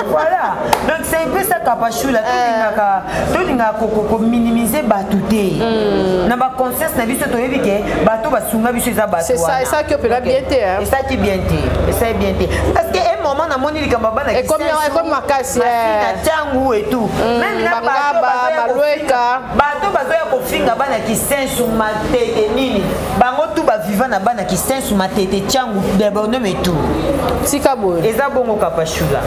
Speaker 2: Voilà, donc c'est un peu ça, Kapashula. Tolingaka, tolingaka kominimize bato te. Na baconscience na biso toyebi ke bato basunga biso eza bato.
Speaker 3: Esalaki opena bien te.
Speaker 2: Esalaki bien te, esali bien te, parce que un moment namoni likambo ya bana
Speaker 3: ekomi makasi
Speaker 2: na ntangu et tout, même na bato bazoya kofinga bana Kisensu, Matete, nini, bango tu baviva na bana Kisensu, Matete, Tiangu, debonome et tout.
Speaker 3: Tika boye.
Speaker 2: Eza bongo, Kapashula.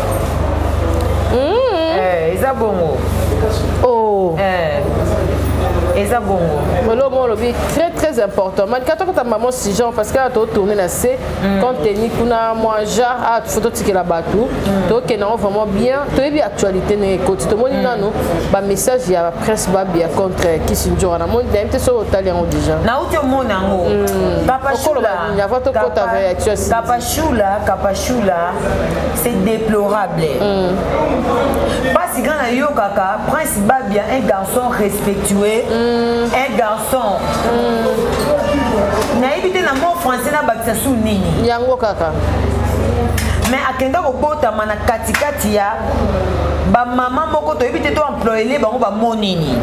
Speaker 2: Eh, eza bongo
Speaker 3: oh.
Speaker 2: Eh, eza bongo
Speaker 3: lelo mo olobi très très important malika tokota mamo sigeon parce que awa totourne na se mm. compte tenu kuna mwa genre awa ah, fo totikela bato mm. tokende yango vraiment bien toyebi actualité ndenge ekoti tomoni mm. nano bamessage ya prince babia contre kisinjora namoni nayebi te soki otali yango déjà
Speaker 2: nauti omona yango
Speaker 3: okoloba nini avant tokota réaction
Speaker 2: kapashula kapashula c'est déplorable mm. pasi nga nayokaka prince babia un garçon respectueux mm. un garçon mm. nayebi te na mot français nabakisa su nini
Speaker 3: yango kaka
Speaker 2: mais akenda kobotama na katikati ya bamama moko toyebi te to employele bango bamo nini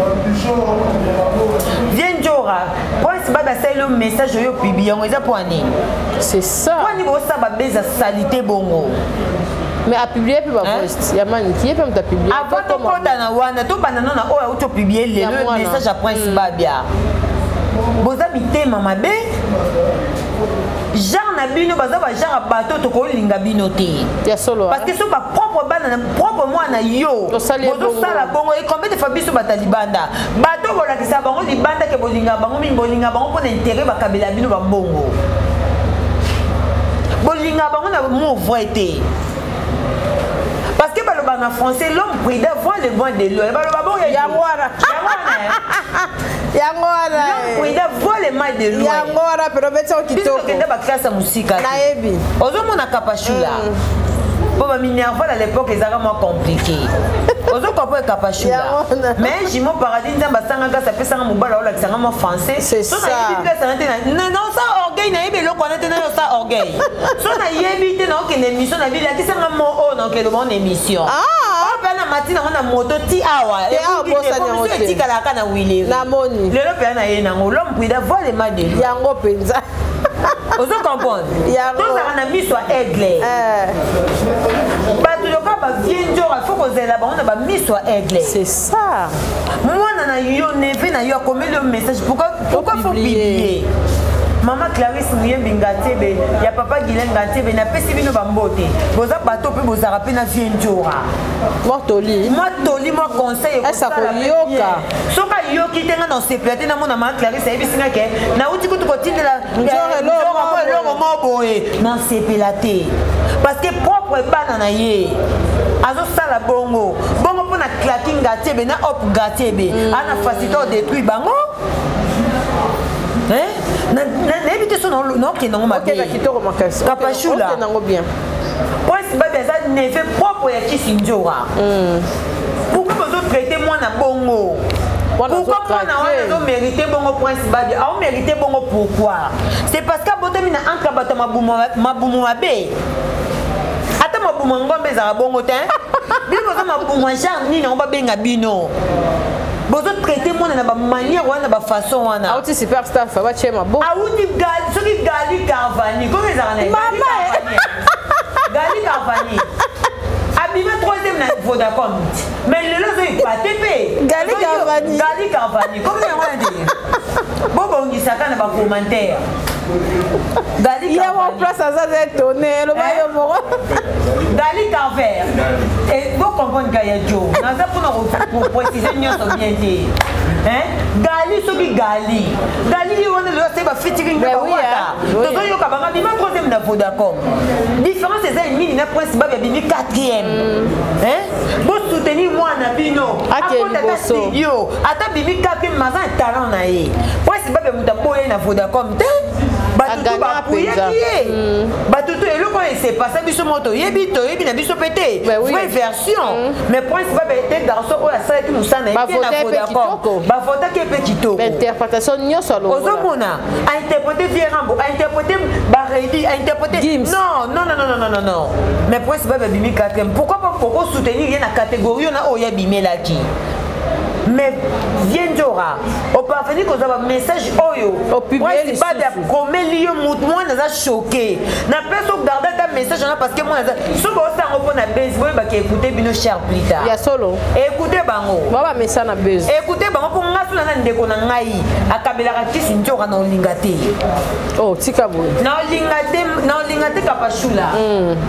Speaker 2: vie njora prince babe asaleli yo message oyo pibi yango eza mpo ya nini
Speaker 3: c'est ça
Speaker 2: mpo nini bosala babeza salite bongo
Speaker 3: mais apublie mpe bavoice ya maniki ye mpe moto apublie
Speaker 2: avant tokɔta na wana tobanda no na oyo auti opublie lelo message ya prince mm. babia boza mitema mabe genre na bino baza bagenre ya bato tokolinga bino te
Speaker 3: ya solo
Speaker 2: parce que so bapropre bana propre mwana yo bozosala bongo e combien de fois biso bata libanda bato bolakisa bango libanda ke bolinga bango mingi bolinga bango mpo na intérêt bakabela bino bambongo bolinga bango na mot vrai te parce que baloba na français l'homme prudent voit le bon de l'eau baloba bongo
Speaker 3: yango wana yango wana
Speaker 2: l'homme prudent voit le mal de loin
Speaker 3: yango wana pero beti o kitoko
Speaker 2: biso tokenda ba classe ya mosika
Speaker 3: nayebi
Speaker 2: ozomona kapashula mpo mm. baminerval à l'époque ezalaka mwa compliqué ozo comprendre kapashula mais jimo paradis nzambe asanga grâce apesanga mobali aolakisanga mwa français so nayebi place wana te naosa orgueil nayebi eloko wana te nayosa orgueil so nayebi te naokende émission na bilakisanga mo oyo naokende bango na émission ah. oyo mpe na mati nango na moto ti awa ebuki te etikalaka na wileri lelo mpe na ye nango l'homme prida voit le mal de lui
Speaker 3: yango mpenza
Speaker 2: ozo comprendre tozalaka na miso ya aigle eh. bato loka bavie nzora fo kozela bango na bamiso ya aigle
Speaker 3: c'est ça
Speaker 2: mwana na yo neve na yo akomeli yo message pourquoi, pourquoi faut publier mama clarisse muyembi ngatebe ya papa guilain ngatebe napesi bino bambote boza bato mpe bozalaka mpe na vie njora
Speaker 3: mwa toli
Speaker 2: mwa toli mwa conseil
Speaker 3: ekoyoka
Speaker 2: soki ayoki te nga na osepela te namona mama clarisse ayebisi nga ke nauti kutu kotindela eloko moko boye nasepela te parce que propre bana na ye azosala bongo bongo mpo na claki ngatiebe na op gatiebe mm. ana facilité odétruire bango nayebi te so naokende yango
Speaker 3: mabekapashula
Speaker 2: prince babi aza neveu propre ya kisi nzora mm. pourquoi bozotraite mwana bongo pourquoi mwana wana azomérite bongo prince babi aomérite bongo pourquoi c'est parce que abotami na entre bato ya mabumu mabe ata mabumu ya ngombe ezalaka bongo te bino boza mabumu ya genre nini yango babenga bino bozotraite mwana na bamanière wana na bafaçon wana
Speaker 3: auti super staff batie maboko
Speaker 2: auti soki gali carvani komi ezalaka na gali carvani abima troisième na vodacom mais lelo azoyipate mpe
Speaker 3: gali carvani
Speaker 2: gali carvani komi yango wana te bobongisaka na bacommentaire
Speaker 3: gali ye mo place aza za étonné eloba yo moko
Speaker 2: gali carver bocomprendre ka ya jo naza mpona koprécise nyonso bien te gali soki gali gali ye wana lelo ase bafitiri bawata tozoyoka banga bima troisième na vodacom différence eza nini na prince babi abimi quatrième bosoutenir mwana bino akota ata studio ata bimi quatrième maza na talent na ye prince babi moto aboye na vodacom te bato tu bapuyaki ye mm. bato tu eloko oyo esepasa biso moko toyebi toyebi na biso mpe te vraie version mm. mais prince babe te garçon oyo asalaki mosala na ye mpe na vodacom bavotaki ye mpe kitoko
Speaker 3: interprétation nyonso
Speaker 2: ozomona ainterprété vie rambo ainterprété baredi ainterprété non non non non non non non mais prince babe abimi quatrième pourquoi pas poko soutenir ye na catégorie oyo na oyo abimelaki Mais vieux Ndjora, oparveni kozwa bamessage oyo Prince Babia akomeli yo motu mwana aza choqué. Na place ogarde ata message wana parce que mwana aza soki osango mpo na base boyebaki écoute bino cher plus tard.
Speaker 3: Ya solo.
Speaker 2: Écoute bango.
Speaker 3: Ba bamesa na base.
Speaker 2: Écoute bango mpo nga sona na ndeko na ngai akabelaka kisi Ndjora na olinga te.
Speaker 3: Oh, tika boye.
Speaker 2: Na olinga te, na olinga te kapashula.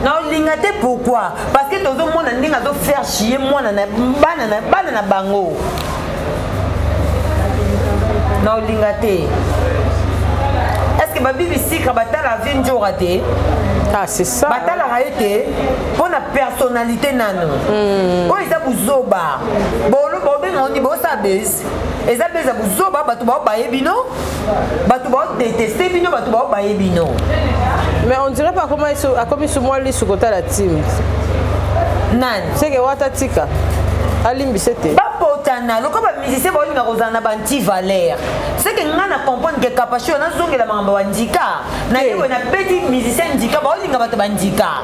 Speaker 2: Na olinga te pourquoi? Parce que tozomona ndenge azo faire chier mwana na bana na bana na bango. Na olinga te. Est-ce que babibi sikra batala vie Ndjora te?
Speaker 3: Ah, c'est ça.
Speaker 2: Batalaka ye te mpo na personnalité nano. Oyo eza buzoba. Bolo bobenga oni bosala base. Eza base ya buzoba bato bao baye bino. Bato bao détester bino, bato bao baye bino.
Speaker 3: Mais on dirait pas comment akomi su mwa lisu kotala team.
Speaker 2: Nani?
Speaker 3: Seke wata tika. Alimbise te.
Speaker 2: Bapotana lokola bamusicien baolinga kozala na banti valeur. Seke nga na comprendre ke Kapasho nazongela makambo ya ndika. Na ye boye nabeti musicien ndika baolinga bato bandika.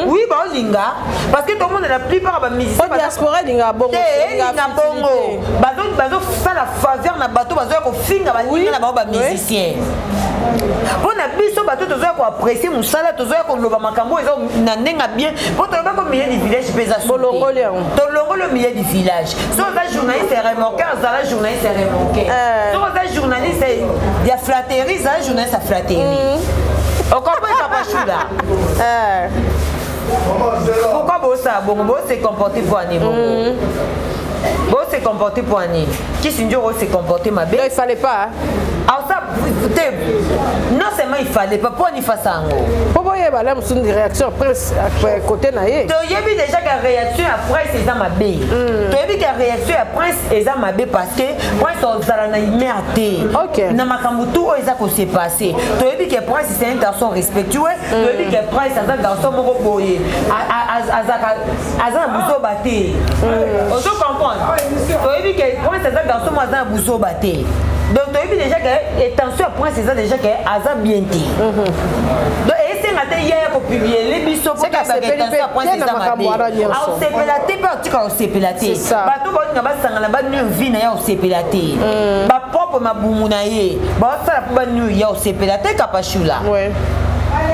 Speaker 2: Oui baolinga parce que tomona la plupart ya bamusicien
Speaker 3: Po diaspora elingaka bongo.
Speaker 2: te elinga bongo bazosala faveur na bato bazoya kofinga baninga na bango bamusicien mpo na biso bato tozoya koapprécie mosala tozoya koloba makambo oyo eza na ndenge ya bien mpo toloba ko milieu du village mpe eza
Speaker 3: Bolongoli yango.
Speaker 2: tolongoli au milieu du village soki oza journaliste ya remorqueur ozala journaliste ya remorqueur soki oza journaliste ya flatterie zala journaliste ya flatterie okomprendre papa Shula? Pourquoi bosala bongo bose comporter mpo ani bongo bose comporter mpo ani kisi Ndjora ose comporter mabe.
Speaker 3: Il fallait pas.
Speaker 2: Alors ça te non seulement il fallait pas mpo ani fasa yango
Speaker 3: Po boyeba la mosusu réaction presse côté na ye.
Speaker 2: Toyebi déjà ka réaction ya Prince eza mabe. Toyebi ka réaction ya Prince eza mabe parce que Prince ozala na humeur te na makambo tout oyo eza kose passer. Toyebi ke Prince c'est un garçon respectueux. Toyebi ke Prince aza garçon moko boye azaka aza na buzoba te. Ozo comprendre? Toyebi ke Prince aza garçon moko aza na buzoba te. Donc toyebi déjà ke intention ya Prince eza déjà ke aza bien te. Donc esenga te ye ya kopublier biso po toyebaka intention ya Prince eza mabe. Aosepela te mpe atika kosepela te. Bato baolinga basangana banui vie na ye aosepela te. Bapropre mabumu na ye baosala mpo banui ye aosepela te Kapashula.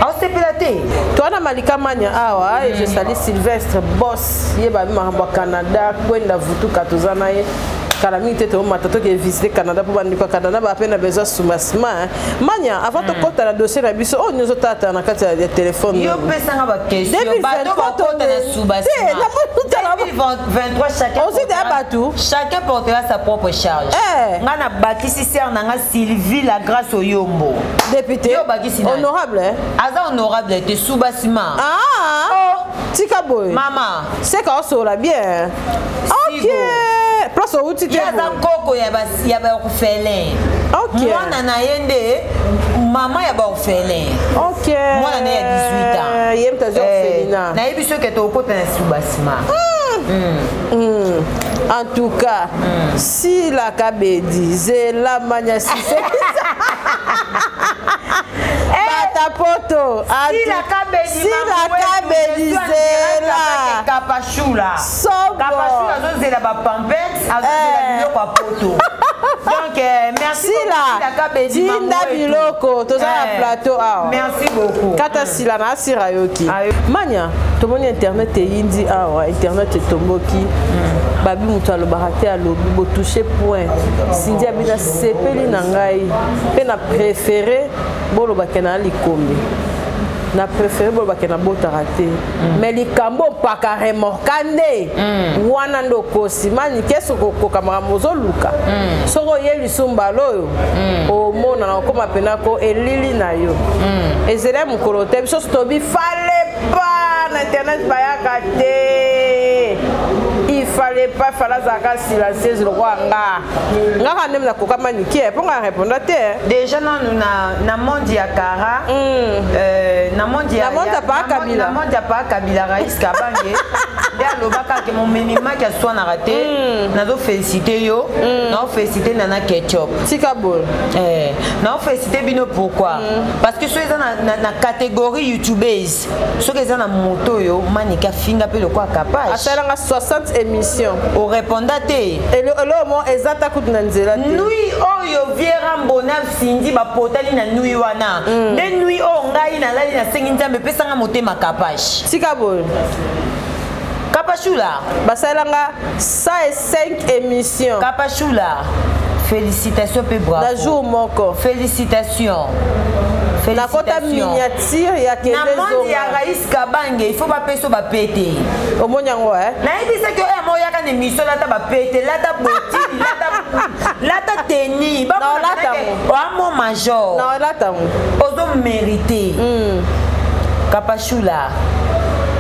Speaker 2: Aosepela te.
Speaker 3: Toana Malika Mania awa et je salue Sylvestre Boss ye babi makambo ya Canada kwenda vutuka toza na ye kala mingi te tomata toke visiter Canada mpo bandeko ya Canada bape na besoin soubassement. Mania, avant tokɔta na dossier na biso oyo nyonso tata na kati ya telefone
Speaker 2: yo pesanga baquestion bato bakota na soubassement 2023 chacun
Speaker 3: bato
Speaker 2: chacun portera sa propre charge. Nga na bakisi sœur na nga Sylvie la Grâce Oyombo
Speaker 3: député
Speaker 2: yo bakisi nani?
Speaker 3: Honorable.
Speaker 2: Aza honorable te soubassement.
Speaker 3: Ah
Speaker 2: oh.
Speaker 3: Tika boye
Speaker 2: mama
Speaker 3: seka osola bien. Ok, place outi te.
Speaker 2: Ye aza koko ya baorphelin. Mwana na ye nde mama ya baorphelin. Mwana na ye ya 18 ans.
Speaker 3: Ye moto azwi orphelinat.
Speaker 2: Nayebi soki tokota na soubassement.
Speaker 3: En tout cas, Sila Kabedi, Zela Mania Sise. Bata poto.
Speaker 2: Sila Kabedi,
Speaker 3: Sila Kabedi, Zela.
Speaker 2: Kapashula.
Speaker 3: Sobo.
Speaker 2: Kapashula azozela ba pampers, azozela biloko ya poto. Donc merci
Speaker 3: Sila,
Speaker 2: Kabedi,
Speaker 3: tinda biloko, toza na plateau awa.
Speaker 2: Merci beaucoup.
Speaker 3: Kata Sila na asira yoki. Mania, tomoni internet eyindi awa, internet etomboki. Babi moto alobaka te alobi botouche point. Cindy abina sepeli na ngai mpe na préféré bolobake na likombe. Na préféré bolobake na botaka te. Mais likambo mpaka remorka nde wana nde okosi mani kesi okokoka makambo ozoluka. Soki oye lisusu mbala oyo omona na okóma mpena ko elili na yo ezela ya mokolo te. Biso tobi fallait pas na internet bayaka te, il fallait pas, fallait azalaka silencieuse lokola nga ngaka ndenge nakoka maniki mpo nga répondre te.
Speaker 2: Déjà nanu na monde ya kara, na monde ya
Speaker 3: Na monde ya Paa Kabila.
Speaker 2: Na monde ya Paa Kabila, Raïs Kabange nde alobaka ke momemi maki aswanaka te. Nazofélicité yo, naofélicité Nana Ketchup.
Speaker 3: Tika boye.
Speaker 2: Naofélicité bino pourquoi? Parce que soki eza na catégorie youtubeuse, soki eza na moto oyo Maniki afinga mpe lokola Kapage
Speaker 3: asalanga 60 émission. émission.
Speaker 2: Oreponda te.
Speaker 3: Eloko mo eza ta kutu na nzela te.
Speaker 2: Nui oyo vie Rambo na Cindy bapotani na nui wana. Nde nui oyo ngai nalali nasengi Nzambe epesanga motema kapash.
Speaker 3: Tika boye.
Speaker 2: Kapashula.
Speaker 3: Basalelanga 105 émissions.
Speaker 2: Kapashula. Félicitations pe bravo.
Speaker 3: Na jour moko.
Speaker 2: Félicitations.
Speaker 3: Nakota miniature ya kende
Speaker 2: Na monde ya Raïs Kabange, il faut bapesa bapete.
Speaker 3: Omoni yango eh?
Speaker 2: Nayebisaki oyo mo oyaka na émission lata bapete, lata botini, lata lata teni. Oamo major.
Speaker 3: Na olata ngo.
Speaker 2: Ozo mériter. Kapashula.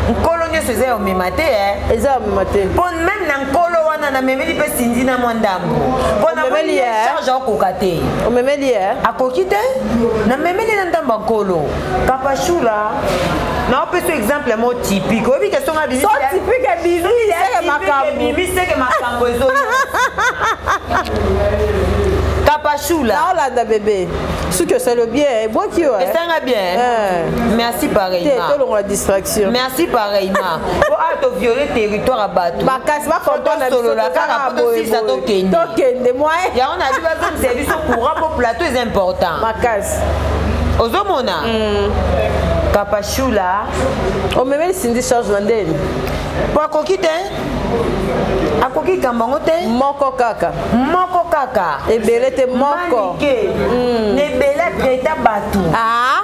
Speaker 2: Nkolo nyonso eza ya omema te eh?
Speaker 3: Eza ya omema te.
Speaker 2: Mpo meme na nkolo wana namemeli mpe Cindy na mwa ndambo. Mpo namoni ye charge akokoka te.
Speaker 3: Omemeli ye?
Speaker 2: Akoki te. Namemeli na ndambo ya nkolo. Kapashula naopesa exemple mo typique oyebi ke songa
Speaker 3: so typique ebimi seke makambo
Speaker 2: ebimi seke makambo ezo Kapashula
Speaker 3: naolanda bebe soki osali bien ebwaki yo
Speaker 2: esanga bien merci pareillement
Speaker 3: tolongola distraction
Speaker 2: merci pareillement po awa toviole territoire ya bato
Speaker 3: makasi
Speaker 2: bakontosolola kaka po tosisa tokende
Speaker 3: tokende moyen
Speaker 2: yango na bi bazongisa biso courant po plateau eza important
Speaker 3: makasi
Speaker 2: ozomona Kapashula
Speaker 3: omemeli Cindy charge na ndeni
Speaker 2: po akoki te akoki likambo yango te
Speaker 3: moko kaka
Speaker 2: moko kaka
Speaker 3: ebele te moko
Speaker 2: manike na ebele atraita bato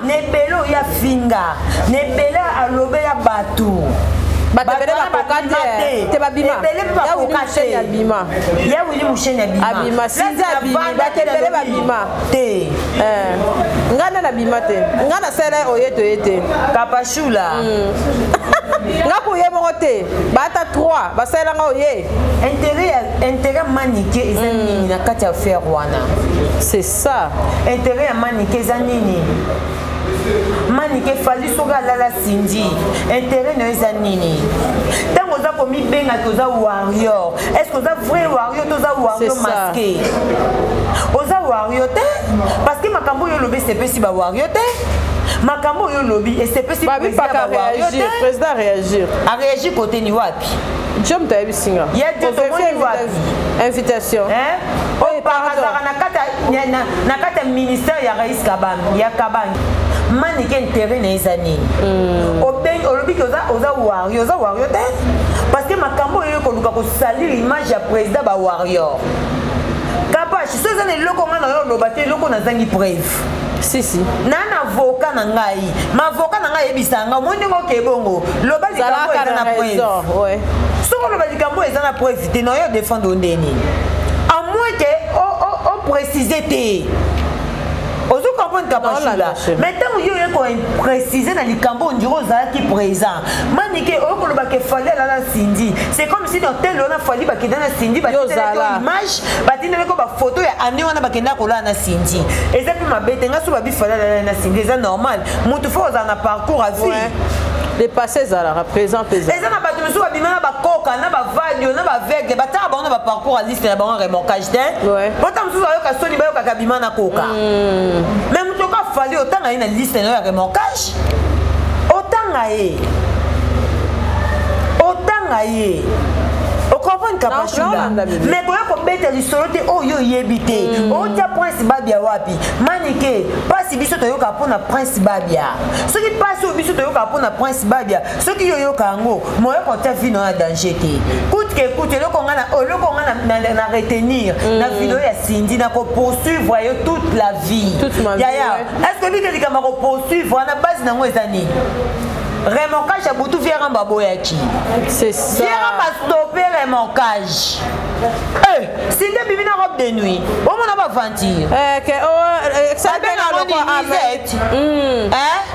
Speaker 2: na ebele oyo afinga na ebele alobela bato
Speaker 3: bato ebele bakoka te te babima
Speaker 2: ebele mpe bakoka te
Speaker 3: abima
Speaker 2: ya Willy Musheni abima
Speaker 3: abima Cindy abimi bato ebele babima
Speaker 2: te
Speaker 3: ngai nde nabima te ngai nasala oye toye te
Speaker 2: Kapashula
Speaker 3: nga koye moko te baata 3 basalelanga oye
Speaker 2: intérêt Manike eza nini na kati ya affaire wana
Speaker 3: c'est ça
Speaker 2: intérêt ya Manike eza nini Manike Fally soki alala Cindy intérêt na yo eza nini ntango oza komibengaki oza warrior est ce que oza vrai warrior to oza warrior masqué oza warrior te parce que makambo oyo olobi esepesi bawarrior te makambo oyo olobi esepesi
Speaker 3: président réagir
Speaker 2: aréagir kote ni wapi
Speaker 3: Dieu moto ayebisi nga
Speaker 2: ya Dieu tomoni wapi
Speaker 3: invitation
Speaker 2: oyo azalaka na kati ya ministère ya Raïs Kabange ya Kabange Manike intérêt na eza nini obengi olobi ke oza warrior oza warrior te parce que makambo oyo koluka kosalir image ya président ba warrior Kapash so eza na eloko nga na yo oloba te eloko nazangi preuve
Speaker 3: si si
Speaker 2: na na avocat na ngai ma avocat na ngai ayebisa nga omoni ndenge okeye bongo loba likambo eza na preuve soki oloba likambo eza na preuve te na yo défendre nde nini à moins ke oprécise te ozo comprendre Kapashula mais ntango yo oye koprécise na likambo ondire ozalaki présent Manike oyo koloba ke Fally alala Cindy c'est comme si dans tel wana Fally bakenda na Cindy batindelaki image batindelaki bafoto ya année wana bakenda kolala na Cindy eza mpe mabe te nga so babi Fally alala na Cindy eza normal motu fo ozala na parcours à vie
Speaker 3: le passé ezalaka présent mpe
Speaker 2: eza na bato mosusu babima na bakoka na bavadio na baveugle bataka bango na baparcours ya liste na bango remorquage te pota mosusu bayoka soni bayokaka bima na koka mais moto oka Fally otanga ye na liste na yo ya remorquage otanga ye otanga ye ocomprendre Kapashula mais koya kobeta lisolo te oyo oyebi te otia Prince Babia wapi Manike mpasi biso toyoka mpona Prince Babia soki mpasi oyo biso toyoka mpona Prince Babia soki yo oyoka yango moyo kotia vie na yo ya danger te coûte que coûte eloko nga na, na retenir na video ya Cindy na kopoursuivre yo toute la vie yaya est ce que bike likambo ya kopoursuivre wana base nango eza nini remorquage ya butu vieux Ramba aboyaki
Speaker 3: vieux
Speaker 2: Ramba stoppe remorquage Cindy abimi na robe de nuit omona baventure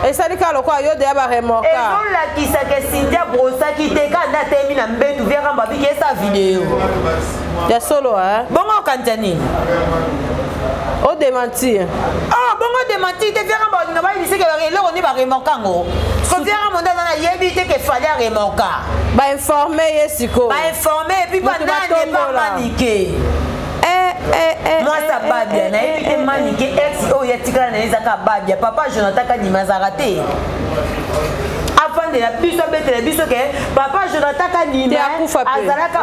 Speaker 3: esali kaka lokola yo deya baremorka
Speaker 2: ezolakisa ke Cindy abrosaki te kaka nde atemi na mbetu vieux Ramba abiki esa video
Speaker 3: ya solo
Speaker 2: bongo okanisa nini
Speaker 3: odémentir
Speaker 2: ah bongo démentir te vieux Ramba balinga bayebiseke eloko nde baremorka yango ko vieux Ramba nde aza nayebi te ke Fally aremorka
Speaker 3: bainforme ye sikoyo
Speaker 2: bainforme et puis banani epa Manike mwasi Babia nayebi te Manike ex oyo yatikala na ye ezaka Babia papa Jonathan Kadima azalaka te. Afandela biso, abetela biso ke papa Jonathan Kadima azalaka.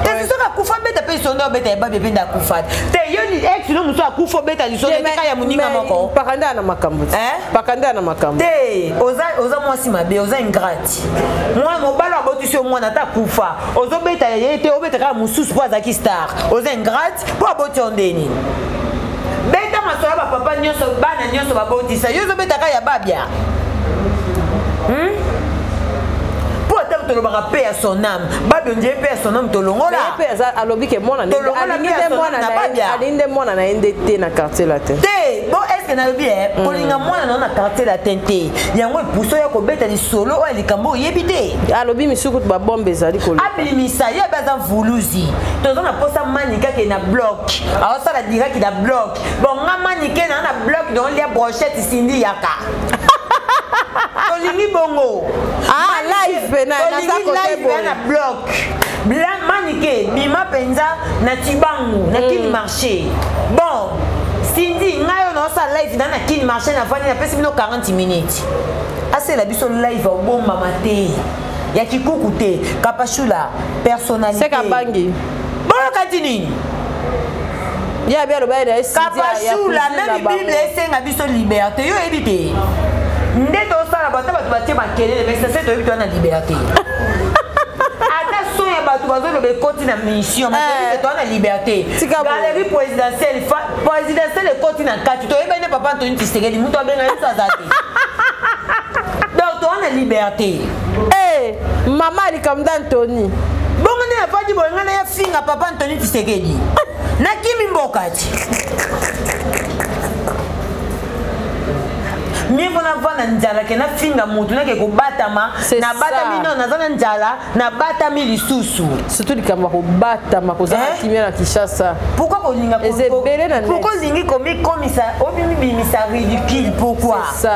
Speaker 2: Kasi soki akufa, abeta mpe lisolo nde obeta ya Babia mpe nde akufa te. Yo ex no mosusu akufa, obeta lisolo etika ya moninga moko.
Speaker 3: Pakanda na makambo te, pakanda na makambo
Speaker 2: te. Oza mwasi mabe, oza ingrate. Mwana mobali abotisi yo mwana, ata akufa, ozobeta ye te, obeta kaka mosusu mpo azalaki star. Oza ingrate mpo aboti yo ndeni. Beta masolo ya bapapa nyonso, bana nyonso babotisa yo, ozobeta kaka ya Babia, Mpo ata tolobaka mpe ya son âme, Babia ondire mpe ya son âme tolongola.
Speaker 3: Mpe alobi ke mwana alingi nde mwana na ye nde te na Quartier Latin.
Speaker 2: Te, bon, est ce que nalobi e kolinga mwana na yo na Quartier Latin te, yango epuso ya kobeta lisolo oyo likambo oyebi te.
Speaker 3: Alobi misuku babombe ezali
Speaker 2: koleka. Abimisa ye abe aza mvuluzi. Toza na posa Manike ake na bloc, aosala direct na bloc. Bon, nga Manike na na bloc, donc lia brochette Sindi yaka. Tolingi bongo.
Speaker 3: Ah, live na
Speaker 2: tolingi live na bloc. Manike bima mpenza na Tibangu na Kini Marché. Bon, Sindi, ngai oyo naosala live na Kini Marché, nafandi, napesi bino 40 minutes. Asela biso live, obombama te ya kikuku te. Kapashula, personnalité.
Speaker 3: Seka bangi.
Speaker 2: Boyoka ti nini?
Speaker 3: Ye abi aloba ye na ye.
Speaker 2: Kapashula, même Bible esenga biso liberté. Yo oyebi te nde tosala bato, bato batie makelele, mais sase toyebi toza na liberté. Ata son ya bato bazoloba ekoti na mission, toza na liberté. Galerie présidentielle, présidentielle ekoti na kati, toyebani na papa Antoni Tshisekedi, moto abenga ye biso aza te. Donc toza na liberté.
Speaker 3: Mama likambo nde Antoni.
Speaker 2: Bongo nde nafandi boye, ngai naya finga papa Antoni Tshisekedi, nakimi mboka ti mieux vaut navanda nzala ke nafinga motu, nake kobatama. Nabatami no, naza na nzala, nabatami lisusu.
Speaker 3: Surtout likambo ya kobatama, kozala kimia na Kinshasa.
Speaker 2: Pourquoi kolinga?
Speaker 3: Eza ebele na.
Speaker 2: Pourquoi olingi komikomisa, obimibimisa ridicule? Pourquoi?
Speaker 3: C'est ça.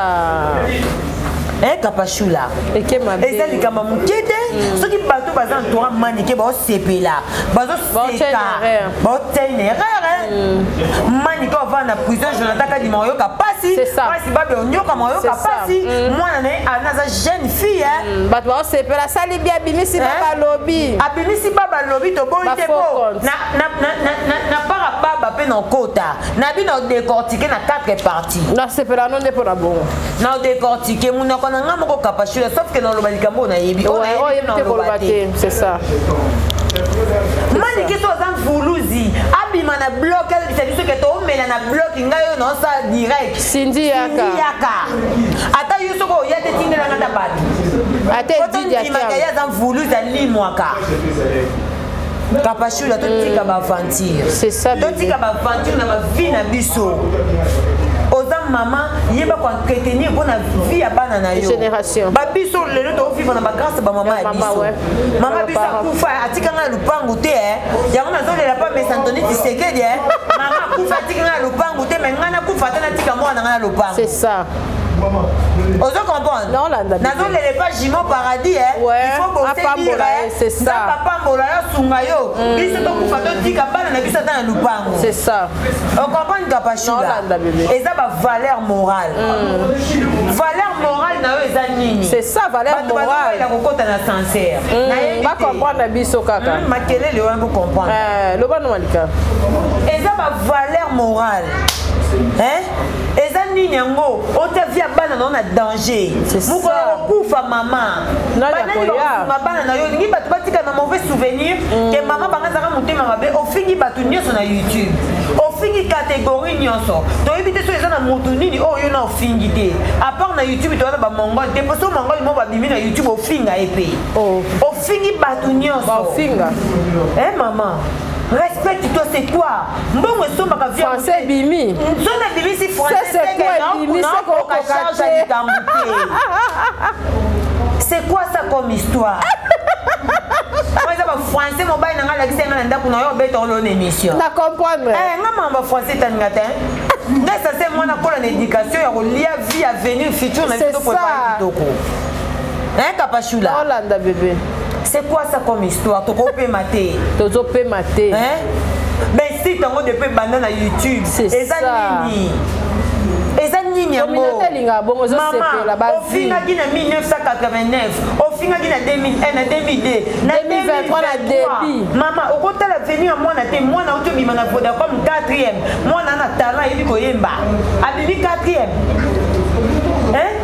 Speaker 2: Kapashula, eza likambo moke te. Soki bato baza entourant Manike, baosepela, bazoseka, baotia une erreur. Manike ovanda na prison, Jonathan Kadima oyoka pasi pasi, Babe onyokama, oyoka pasi. Mwana na ye ana aza jeune fille.
Speaker 3: Bato baosepela, asali bi, abimisi ba balobi.
Speaker 2: Abimisi ba balobi, toboyi te. Po na para baba mpe na okota na bino odécortique na 4 parties.
Speaker 3: Nasepela no nde mpo na bongo.
Speaker 2: Na odécortique monoko na nga moko, Kapashula, sauf ke naloba likambo oyo nayebi.
Speaker 3: Oyo te, koloba te, c'est ça.
Speaker 2: Manike so aza mvuluzi, abima na bloc, alobisa biso ke toomela na bloc. Ngai oyo naosala direct.
Speaker 3: Sindi yaka.
Speaker 2: Yaka, ata yo soki oya te, tindelanga ta bato.
Speaker 3: Ata
Speaker 2: otondimaka ye aza mvuluzi, alimwaka. Kapashula, totika baaventure, totika baaventure na bavie na biso. Oza mama, yeba koentretenir mpo na vie ya bana na yo. Babiso lelo tozovivre na bagrâce bamama ya biso. Mama biso akufa, atikanga na lupangu te. Yango nazolela mpa mesa Antoni Tshisekedi. Mama akufa, atikanga na lupangu te, mais ngai nakufa ata natika mwana ngai na lupangu.
Speaker 3: C'est ça.
Speaker 2: Ozo comprendre? Nazolela epa Jimo Paradis. Il faut bosebire, Nzambe apambola yo, asunga yo. Biso tokufa, totika bana na biso ata na lupango.
Speaker 3: C'est ça.
Speaker 2: Ocomprendre, Kapashula? Eza bavaleur morale. Valeur morale na yo eza nini?
Speaker 3: C'est ça, valeur morale.
Speaker 2: Bato kokota na sincère.
Speaker 3: Bacomprendre biso kaka.
Speaker 2: Makelele wana, bocomprendre.
Speaker 3: Loba no, Malika.
Speaker 2: Eza bavaleur morale eza nini yango? Otia vie ya bana na yo na danger. Mokolo kokufa, mama, banani bakosunga bana na yo? Olingi bato batika na mauvais souvenir ke mama banga azaka motema mabe. Ofingi bato nyonso na YouTube, ofingi catégorie nyonso. Toyebi te so eza na motu nini oyo yo na ofingi te à part na YouTube. Toza na bamongole te, mpo so mongole mo babimi na YouTube, ofinga ye mpe. Ofingi bato nyonso. Mama, respecte toi. C'est quoi? Mbongo esombaka
Speaker 3: vie. Français ebimi.
Speaker 2: So nabimisi français, naokoka charge ya likambo te. C'est quoi ça comme histoire? Oyo eza bafrançais. Mobali na ngai alakisi nga na ndako na yo, obeta olo na émission.
Speaker 3: Na comprendre.
Speaker 2: Nga mama, bafrançais etaninga te. Nde sase mwana kola na éducation ya kolia vie, avenir futur na biso, toprépare kitoko. Kapashula.
Speaker 3: Olanda bébé.
Speaker 2: C'est quoi ça comme histoire? Tokopema te.
Speaker 3: Tozopema te.
Speaker 2: Mais site yango depuis ebanda na YouTube, eza nini? Eza nini yango?
Speaker 3: Elingaka bongo, ezosepela.
Speaker 2: Ofingaki na 19 89, ofingaki na 2001, na 2002, na
Speaker 3: 2023 na débit.
Speaker 2: Mama, okotala venu ya mwana te, mwana auti obima na Vodacom 4e, mwana na talent ayebi koyemba, abimi 4e. Hein?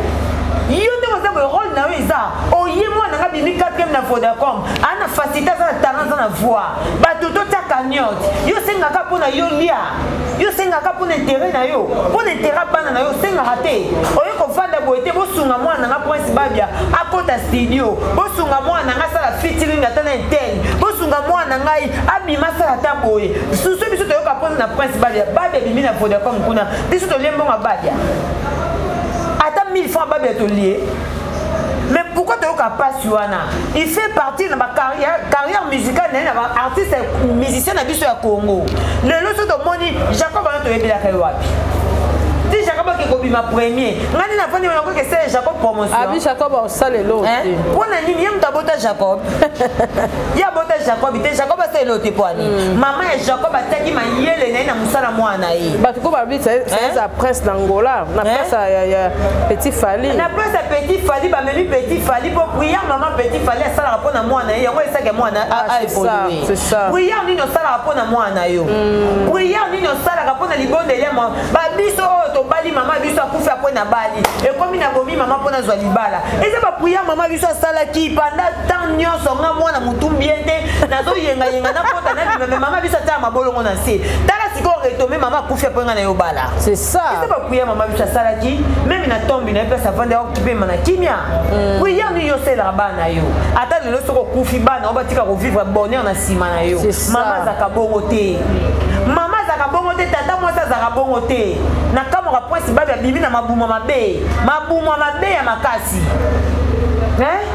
Speaker 2: Yo nde oza boye role na yo eza oye mwana nga abimi 4e na Vodacom, ana facilité, aza na talent, aza na voix. Bato totia cagnotte, yo osengaka mpo na yo lia, yo osengaka mpo na intérêt na yo, mpo na intérêt ya bana na yo osengaka te. Oye kovanda boye te, bosunga mwana na nga Prince Babia akota studio, bosunga mwana na nga asala featuring ata na intel, bosunga mwana na ngai abima asala ata boye. Susu biso toyoka mpo na Prince Babia, Babia abimi na Vodacom kuna, biso tolie mbongo ya Babia ata 1000 francs Babia tolie. Mais pourquoi toyoka pasi wana? Il fait partie na ba carrière, carrière musicale na ye na ba artiste musicien na biso ya Congo. Lelo so tomoni Jacob wana toyebelaka ye wapi? Ti Jacob ake kobima premier, ngai nde nafandi wana koki esala Jacob promotion.
Speaker 3: Abi Jacob osala eloko te.
Speaker 2: Mpo na nini ye moto abota Jacob? Ye abota Jacob te, Jacob asala eloko te mpo ani? Mama ya Jacob atiaki mayele na ye na mosala mwana na ye.
Speaker 3: Bato ko balobi eza prince na Angola, na place ya Petit Fally.
Speaker 2: Na place ya Petit Fally, bamemi Petit Fally mpo prière mama Petit Fally asalaka mpo na mwana ye, yango esaka mwana a évoluer. Prière nini osalaka mpo na mwana na yo? Prière nini osalaka mpo na libondeli ya mama? Ba biso oyo tobali mama biso akufi apres na bali, ekomi na bomi mama mpo nazwa libala. Eza ba prière mama biso asalaki pendant temps nyonso, nga mwana mutu bien te, nazoyengayenga nakota na bima, mais mama biso atala mabolongo na nse. Tala sikoyo retombe mama akufi apres nga na yo bala.
Speaker 3: C'est ça.
Speaker 2: Eza ba prière mama biso asalaki, même na tombe na ye place avandi akipema na kimia. Prière nini osalelaka bana na yo? Ata lelo soki okufi bana oyo batika kovivre bonheur na nsima na yo. Mama azalaka bongo te. Mama azalaka bongo te, tata mwasi azalaka bongo te. Na kamwaka Prince Babi abimi na mabuma mabe, mabuma mabe ya makasi. Hein?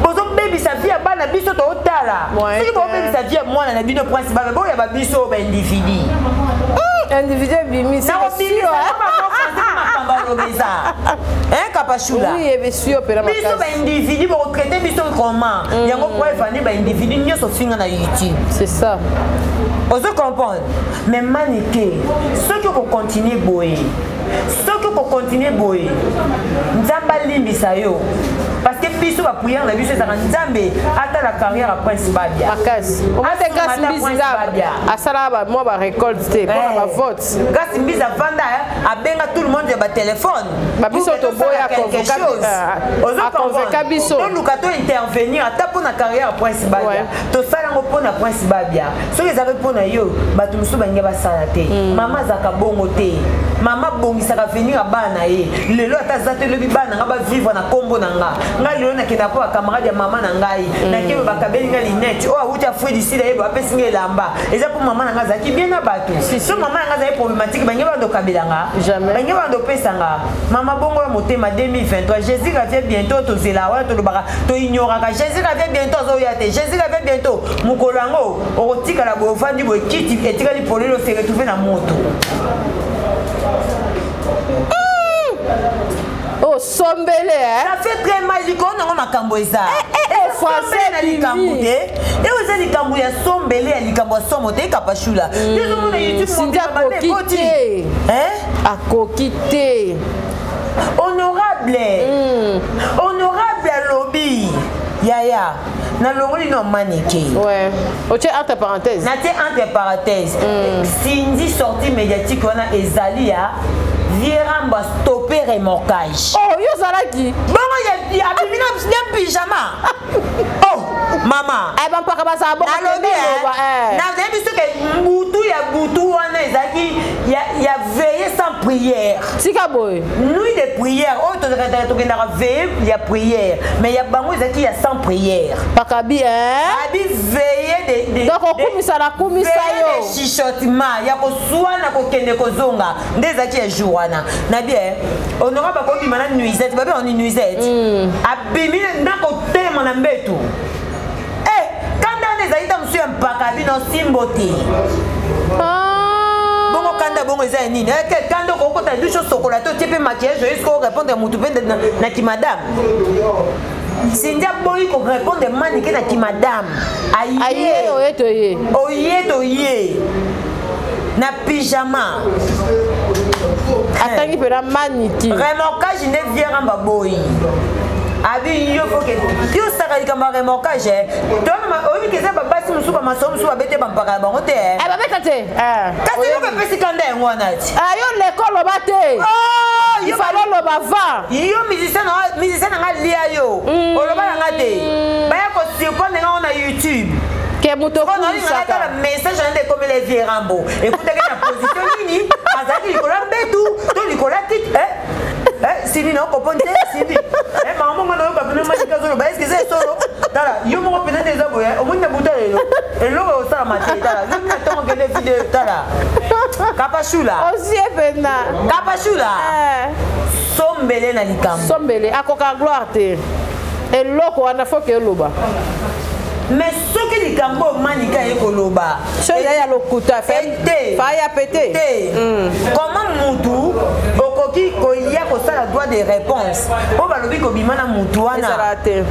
Speaker 2: Bozobebisa vie ya bana biso totala. Soki bozobebisa vie ya mwana na bino Prince Babi, boyaba biso ba individu.
Speaker 3: Individu ebimi, c'est
Speaker 2: sûr. Makambo aloba eza. Hein, Kapashula?
Speaker 3: Oui, bien sûr, pela
Speaker 2: makasi. Biso ba individu boko traiter biso comment? Yango po evandi ba individu nyonso finga na YouTube.
Speaker 3: C'est ça.
Speaker 2: Ozo comprendre? Mais Manike, soki oko continuer boye, soki oko continuer boye, Nzambe alimbisa yo. Parce que biso ba prière na biso ezaka Nzambe ata la carrière à Prince Babia.
Speaker 3: Makasi. Omate Grâce Mbizi asala ba moi ba récolte te pour ba vote.
Speaker 2: Grâce Mbizi avanda abenga tout le monde ya ba téléphone.
Speaker 3: Ba biso to boya convoquer biso.
Speaker 2: Toluka to intervenir ata pour na carrière à Prince Babia. Tosala ngo pour na Prince Babia. Soki ezalaki pour na yo, bato mosusu balingi basala te. Mama azalaka bongo te. Mama abongisaka avenir ya bana na ye. Lelo ata aza te, lobi bana na nga ba vivre na kombo na nga. Nga lelo nakendaka mpo ba camarade ya mama na ngai. Nakei bakabeli nga lunette. Oyo awuti Afrique du Sud aye bapesi nga elamba. Eza mpo mama na nga azalaki bien na bato. So mama na nga azalaki problématique, bangi bando kabela nga. Bangi bando pesa nga. Mama bongo ya motema 2023, Jésus revient bientôt, tozela wana tolobaka, to ignoraka. Jésus revient bientôt azoya te. Jésus revient bientôt. Mokolo yango okotikala boye ofandi boye kiti etikali polele ose retrouver na moto.
Speaker 3: Oh, sombele, hein?
Speaker 2: Ça fait très mal, likolo nango makambo eza.
Speaker 3: Français
Speaker 2: na likambo te. E eza likambo ya sombele ya likambo ya somo te Kapashula. Yo ozomona YouTube
Speaker 3: Cindy
Speaker 2: mobimba mabe
Speaker 3: akoki
Speaker 2: ekoti.
Speaker 3: te.
Speaker 2: Hein?
Speaker 3: Akoki te.
Speaker 2: Honorable. Honorable alobi. Yaya. Nalongoli no maneke.
Speaker 3: Ouais. Otie entre parenthèses.
Speaker 2: Natie entre parenthèses. Cindy sortie médiatique wana ezali ya Vieramba stopper remorquage.
Speaker 3: Oh, yo zalaki.
Speaker 2: Bongo ya abimi na pyjama. Oh, mama.
Speaker 3: Eh ben paka baza bongo.
Speaker 2: Nalobi eh. Nayebi soki mbutu ya butu wana ezalaki ya veiller sans prière.
Speaker 3: Tika boye.
Speaker 2: Nuit de prière. Oh, tokendaka veiller ya prière. Mais ya bango ezalaki ya sans prière.
Speaker 3: Pakabi hein.
Speaker 2: Abi veiller de
Speaker 3: Donc okumisa na kumisa yo.
Speaker 2: De chuchotement ya koswana kokende kozonga. Nde ezalaki ya jour wana. Na bien honorable akobima na nuisette, babe on nuisette. Abimi na kotema na mbetu. Eh, kanda wana ezali ta mosusu ya mpaka bino simbo te. Bongo kanda bongo eza ya nini? Eh, kanda okokota douche osokola te otie mpe maquillage oyebi soki orépondre motu mpe na kimadame. Cindy aboyi ko répondre Manike na kimadame.
Speaker 3: Aye oye toye.
Speaker 2: Oye toye. Na pyjama.
Speaker 3: Atangi mpena Manike.
Speaker 2: Remorquage nde viera mbaboyi. Abi yo foke yo osaka likambo ya remorquage eh. Oyebi ke eza babasi mosusu bamasolo mosusu babete bampaka ya bango te eh.
Speaker 3: Eh, babeta te
Speaker 2: kasi eloko epesi kanda yango wana ti
Speaker 3: ah, yo leko oloba te
Speaker 2: oh,
Speaker 3: ifale oloba va
Speaker 2: yo musicien na nga lia yo mm. oloba na nga te baya kosurprendre nga ngo na youtube
Speaker 3: ke moto okumisaka
Speaker 2: message na nde ekomela vie rambo ekutaki na position nini azalaki likolo ya mbetu to likolo ya kiti eh? Eh, sindi na okopon te sindi eh, mama mongo nayoka pene malika azoloba eske eza esolo tala yo moko mpenza nde eza boye omoni na buta lelo eloko ekosalama te tala lobi na ntongo kende video tala kapashula
Speaker 3: osie mpenza
Speaker 2: kapashula eh. sombele na likambo
Speaker 3: sombele akoka gloire te eloko wana foke eloba
Speaker 2: mais soki likambo oyo manika aye koloba
Speaker 3: soki eza ya lokuta faya pe te
Speaker 2: te hmm. comment mutu okoki koya kosala droit de réponse mpo balobi kobima na mutu wana
Speaker 3: te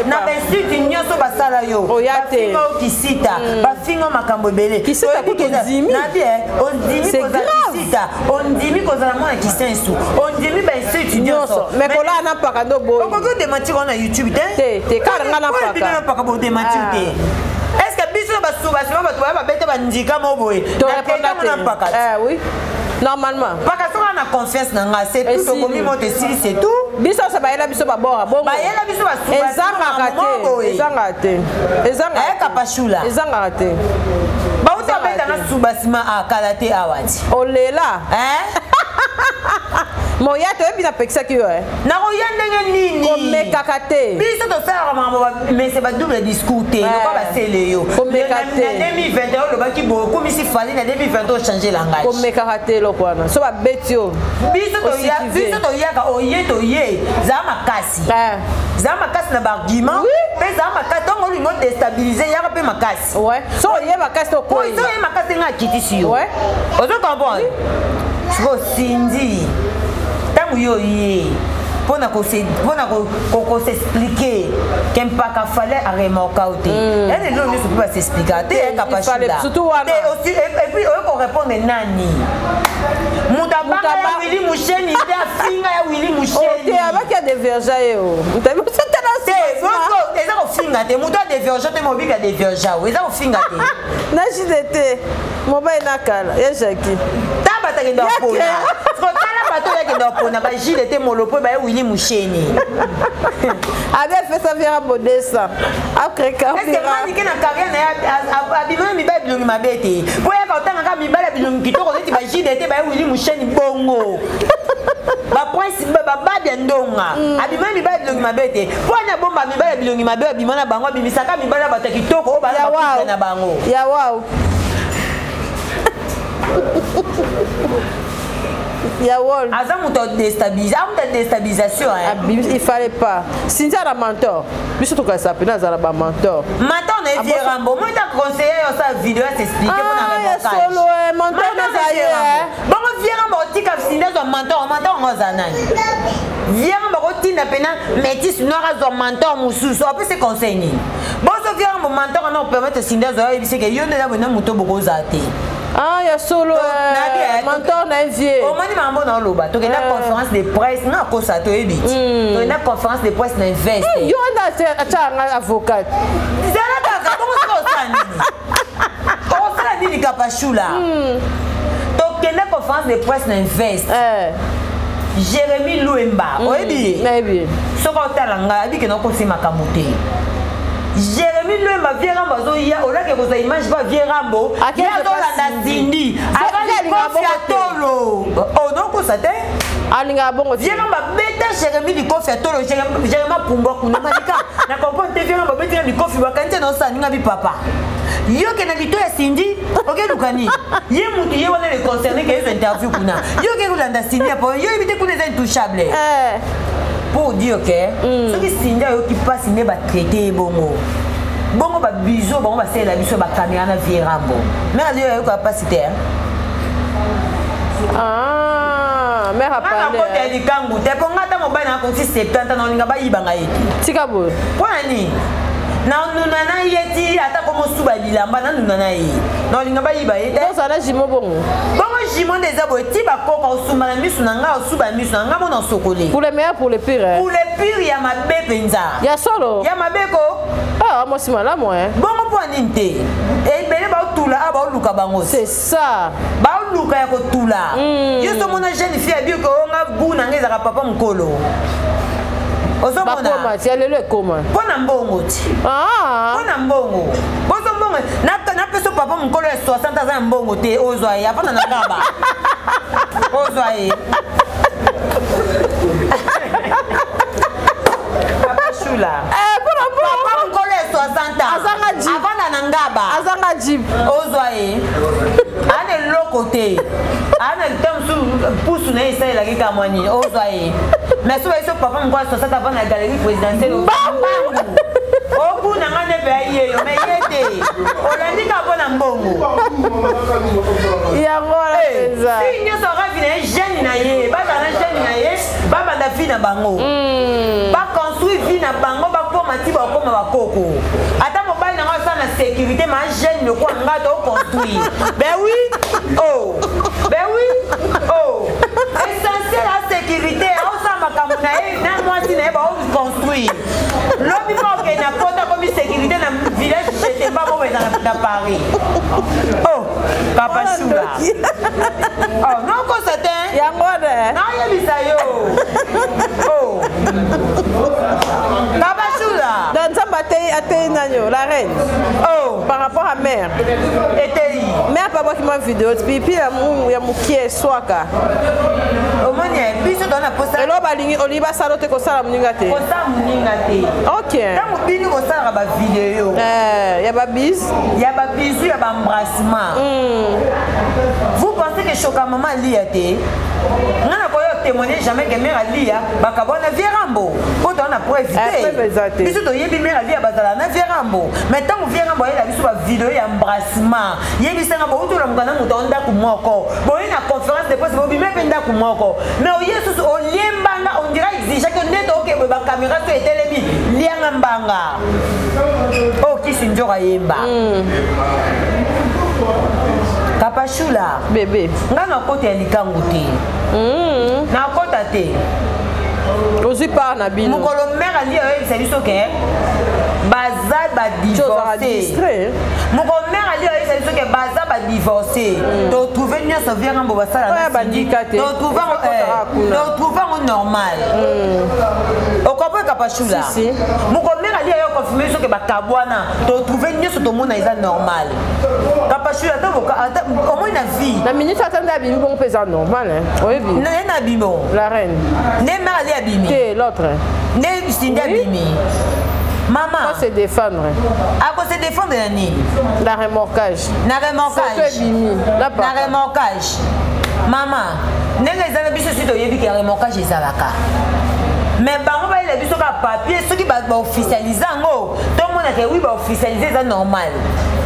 Speaker 2: na bainsulte nyonso basala yo bafinga yo kisita hmm. bafinga makambo ebele nabi eh, ondimi kozala kisita ondimi kozala mwana kisensu ondimi bainsulte nyonso
Speaker 3: mais kolaa na mpaka nde oboyi
Speaker 2: okoki odementir wana youtube te
Speaker 3: te te kaka nga na mpaka
Speaker 2: bino na mpaka bodementir ah. te est ce que biso na basubasima bato baya babeta bandika mo boye
Speaker 3: naketango na
Speaker 2: mpaka
Speaker 3: eh, oui normalement
Speaker 2: mpaka soki na confiance na nga c'est tout tokomi moto esili c'est tout
Speaker 3: biso nyonso bayela biso babora bongo
Speaker 2: bayela biso
Speaker 3: ezangaka te ezangaka te
Speaker 2: ezangaka kapashula
Speaker 3: ezangaka te
Speaker 2: bauta babeta na subasima akala te awa ti
Speaker 3: olela moya toyebi napekisaki yo eh.
Speaker 2: Nakoya ndenge nini?
Speaker 3: Komekaka te.
Speaker 2: Biso tosalaka makambo mese ba double discours te. Eh. Lokola basele yo.
Speaker 3: Komeka te.
Speaker 2: Na 2021 olobaki boye okomisi Fally na 2022 ochange langage.
Speaker 3: Komekaka te eloko wana. So babeti yo.
Speaker 2: Biso toya biso toyaka oye toye zala makasi.
Speaker 3: Eh.
Speaker 2: Zala makasi na ba argument. Pe zala makasi ntango olingi odestabilize yaka pe makasi.
Speaker 3: Ouais. So oye makasi to koyi.
Speaker 2: So oye makasi nga akitisi yo.
Speaker 3: Ouais.
Speaker 2: Ozo comprendre? Sikoyo Cindy ntango yo oye mpona kosexplike ke mpaka fale aremorka yo te mm. ya lelo nyonso mpe basexplika te ya kapashulaepuis oye korépondre nani moto abanga ya wili musheni te afinga ya wili musheni
Speaker 3: oh, abaki adeverja ye o
Speaker 2: eza kofinga te moto adeverja te mobiki adeverja o eza kofinga te
Speaker 3: na jdt mobali na kala ya jaki
Speaker 2: ta bato akenda kopona tala bato oyo akenda kopona bagile te molopo baye wili musheni
Speaker 3: abi afesa viera bodesa
Speaker 2: akrekarmanike na carrière na ye abima na mibali bilongi mabe te mpo yaka otangaka mibali ya bilongi kitoko neti bagile te baye wili musheni bongo baprince bababi ya ndonga mm. abima mibali bilongi mabe te mpo ani abomba mibali ya bilongi mabe abima na bango abimisaka mibali ya bato ya kitoko oyo baza na bango
Speaker 3: ya wao ya wol
Speaker 2: aza moto ya déstabilise aza moto ya déstabilisation
Speaker 3: il fallait pas cynthia na mentor biso tokanisa mpena azala ba mentor
Speaker 2: mentor na ye vie rambo moi ta conseiller yo sa video ya s'expliquer mpona
Speaker 3: ah, ya solo eh, mentor naza ye eh.
Speaker 2: bongo vie rambo otika cynthia azwa mentor mentor yango aza nani vie rambo akotinda mpena métis noir azwa mentor mosusu apesi conseil nini bozo vie rambo mentor wana opermettre cynthia azwa oyebisi ke yo nde eza boye moto bokozala te
Speaker 3: ah ya solo eh, mentor na ye vie
Speaker 2: omoni makambo na oloba tokenda eh. conférence de presse nga akosa toyebi ti hmm. tokenda conférence de presse na invest
Speaker 3: hmm, yo wana atyaka nga avocat
Speaker 2: zala kaka bongo soki osala nini okosala nini kapashula hmm. tokenda conférence de presse na invest
Speaker 3: eh.
Speaker 2: jérémi luemba oyebi
Speaker 3: ye
Speaker 2: soki otala ngai abike nakosi makambo te jérémi lwemba vie rambo azoya olaki kozwa image pa vie rambo ye azolanda sindi azali kofi ya tolo onokosa oh, te
Speaker 3: alingaka bongo
Speaker 2: vie rambo abeta jérémi likofi ya tolo jérémi apumbwa kuna malika na comprendre te vie rambo abetinga likofi bakanisi te naosala ninga bipapa yo ke na lito ya sindi okeluka nini ye mutu ye wana le concerné ke yezo interview kuna yo ke kolanda sindi ya po yo yebi te kuna eza intouchable
Speaker 3: eh.
Speaker 2: pour dire que mm. soki Cindy ayoki mpasi nde batraite ye bongo bongo babizo bango basalela biso bakamera na vie rambo me azoyo ayoka mpasi te
Speaker 3: ah, mère
Speaker 2: akota ya likangu te mpo nga ata mobali na akoki 70 na olinga bayiba ngai te
Speaker 3: tika boye
Speaker 2: mpo na nini Nanuna na ye ti ata komosuba bilamba, nanuna na ye, naolinga bayiba ye te.
Speaker 3: Ozala jimo bongo.
Speaker 2: Bongo jimo nde eza boye ti bakoka osumba na misu na ngai, osuba misu na ngai mona osokole.
Speaker 3: Pour le meilleur, pour le pire, eh.
Speaker 2: Pour le pire ya mabe mpenza.
Speaker 3: Ya solo.
Speaker 2: Ya mabe ko.
Speaker 3: Ah, mwasi malamu, eh.
Speaker 2: Bongo mpo ya nini te? Ebele baotula a baoluka bango.
Speaker 3: C'est ça.
Speaker 2: Baoluka ya kotula. Yo so omona jeune fille abi oke onga gu na ngai ezalaka papa mokolo. Ozomona
Speaker 3: Bakoma ti ya lelo ekoma.
Speaker 2: Mpo na mbongo ti.
Speaker 3: Ah.
Speaker 2: Mpo na mbongo. Bozo mbongo napesa papa mokolo ya 60 aza na mbongo te, ozwa ye afanda na ngaba. Ozwa ye. Papa Shula.
Speaker 3: Eh, mpo na mbongo.
Speaker 2: Papa mokolo ya 60 ans.
Speaker 3: Azanga jeep.
Speaker 2: Afanda na ngaba.
Speaker 3: Azanga jeep.
Speaker 2: Ozwa ye. Ana eloko te. Ana te mosusu pusu na ye esalelaki ka mwa nini, ozwa ye. Mais so bayeso papa mokolo ya 60 avant na galerie présidentielle mbangu. Okuna nga nde mpe aye yo, mais ye te. Olandi kaka mpo na mbongo.
Speaker 3: Yango wana mpenza.
Speaker 2: Fille nyonso ravi na ye jeune na ye, bazala na jeune na ye, babanda vie na bango. Baconstruire vie na bango, bakoma ti bakoma bakoko. Ata mobali nango asala na sécurité, ma jeune lokola nga toconstruire. Ben oui, oh. Ben oui, oh. Essentiel ya sécurité, aosala makambo na ye na mwasi na ye baoconstruire. Lobi mpo okende na kota komi sécurité na village Chetemba moko eza na Paris. Oh, Papa Shula. Oh, nokosa te.
Speaker 3: Yango wana.
Speaker 2: Nayebisa yo. Oh. Papa Shula.
Speaker 3: Donc nzambe atei atei nani yo, la reine.
Speaker 2: Oh.
Speaker 3: Par rapport à mère.
Speaker 2: Etei.
Speaker 3: Mère pa bwaki mwa video pipi ya ya mokie eswaka.
Speaker 2: Omoni biso toza na posa.
Speaker 3: Eloko balingi olingi basala te kosala moninga te.
Speaker 2: Kosala moninga te.
Speaker 3: Ok.
Speaker 2: Ntango bino kosalaka bavideo.
Speaker 3: Eh, ya babise.
Speaker 2: Ya babizu ya baembrassement. Vous pensez que shoka mama alia te? Nga na koyo témoigner jamais que mère alia bakabwana vie Rambo. Po toza na preuve te. Biso toyebi mère alia bazala na vie Rambo. Mais ntango vie Rambo ayela biso bavideo ya embrassement, yebisanga bouti olamuka na moto ao ndako moko. Boye na conférence de presse bobime mpe ndako moko. Mais oye susu olie mbanga, on dirait exigeaki nde tookeboye bacaméra so etelemi lianga mbanga. Oyo kisi nzoka yemba. Kapashula.
Speaker 3: Bébé.
Speaker 2: Nga nakota ya likangu te. Nakota te.
Speaker 3: Ozwi part na bino.
Speaker 2: Mokolo mère ali oyebisa biso ke baza badivorce. Mokolo mère ali oyebisa biso ke baza badivorce. Totrouve nyonso vie ngambo basala
Speaker 3: Oyo bandika te.
Speaker 2: Totrouve yango normal. Okomprendre Kapashula?
Speaker 3: Si, si.
Speaker 2: Mokolo mère ali ayo confirme biso ke bakabwana, totrouve nyonso tomona eza normal. Kapashula ata omoi na vie.
Speaker 3: Na minute ata nde abimi bongo mpe eza normal, hein. Oyebi.
Speaker 2: Nde na abimi bongo.
Speaker 3: La reine.
Speaker 2: Nde mère ali abimi.
Speaker 3: Te l'autre.
Speaker 2: Nde Cindy abimi. Mama.
Speaker 3: Faut se défendre.
Speaker 2: Ako se défendre na nini?
Speaker 3: Na remorquage.
Speaker 2: Na remorquage.
Speaker 3: Photo ebimi. Na papa.
Speaker 2: Na remorquage. Mama, ndenge eza na biso si toyebi ke remorquage ezalaka. Mais bango bayela biso kaka papier soki baofficialise yango tomona ke oui baofficialise eza normal.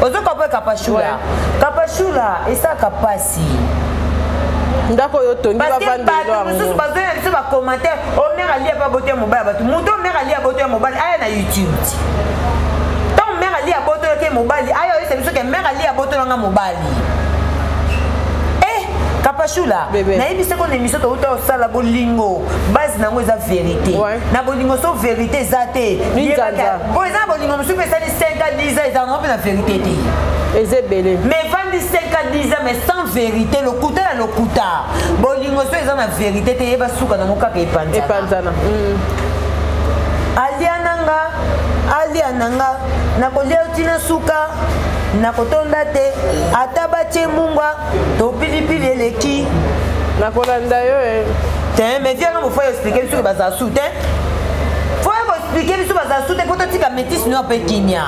Speaker 2: Ozo comprendre Kapashula? Kapashula esalaka pasi.
Speaker 3: Ndako oyo otongi
Speaker 2: Parce que
Speaker 3: bavandelo
Speaker 2: bato
Speaker 3: yango.
Speaker 2: mosusu bazoya biso bacommentaire o mare ali apa boto ya mobali ya bato moto o mare ali aboto ya mobali aya na YouTube ti ntango mare ali abotolaki ye mobali aya oyesa biso ke mare ali abotolanga mobali. Eh, Kapashula, nayebisi ko na émission touta osala bolingo base nango eza vérité. Na bolingo so vérité eza te.
Speaker 3: Linzanza.
Speaker 2: Po eza na bolingo mosusu mpe esali 5 à 10 ans ezala nango mpe na vérité te.
Speaker 3: Eza ebele.
Speaker 2: Mais evandi 5 à 10 ans mais sans vérité, lokuta na lokuta. Bolingo so eza na vérité te, yeba suka nango kaka epanzana.
Speaker 3: Epanzana.
Speaker 2: Alia nanga, alia nanga, nakolia oti na suka, nakotonda te, ata batie mungwa, to pilipili eleki.
Speaker 3: Nakolanda yo, eh.
Speaker 2: Te, mais viens nga mofo expliquer biso ke bazala su te. Faut expliquer biso bazala su te po totika métis noir mpe kimia.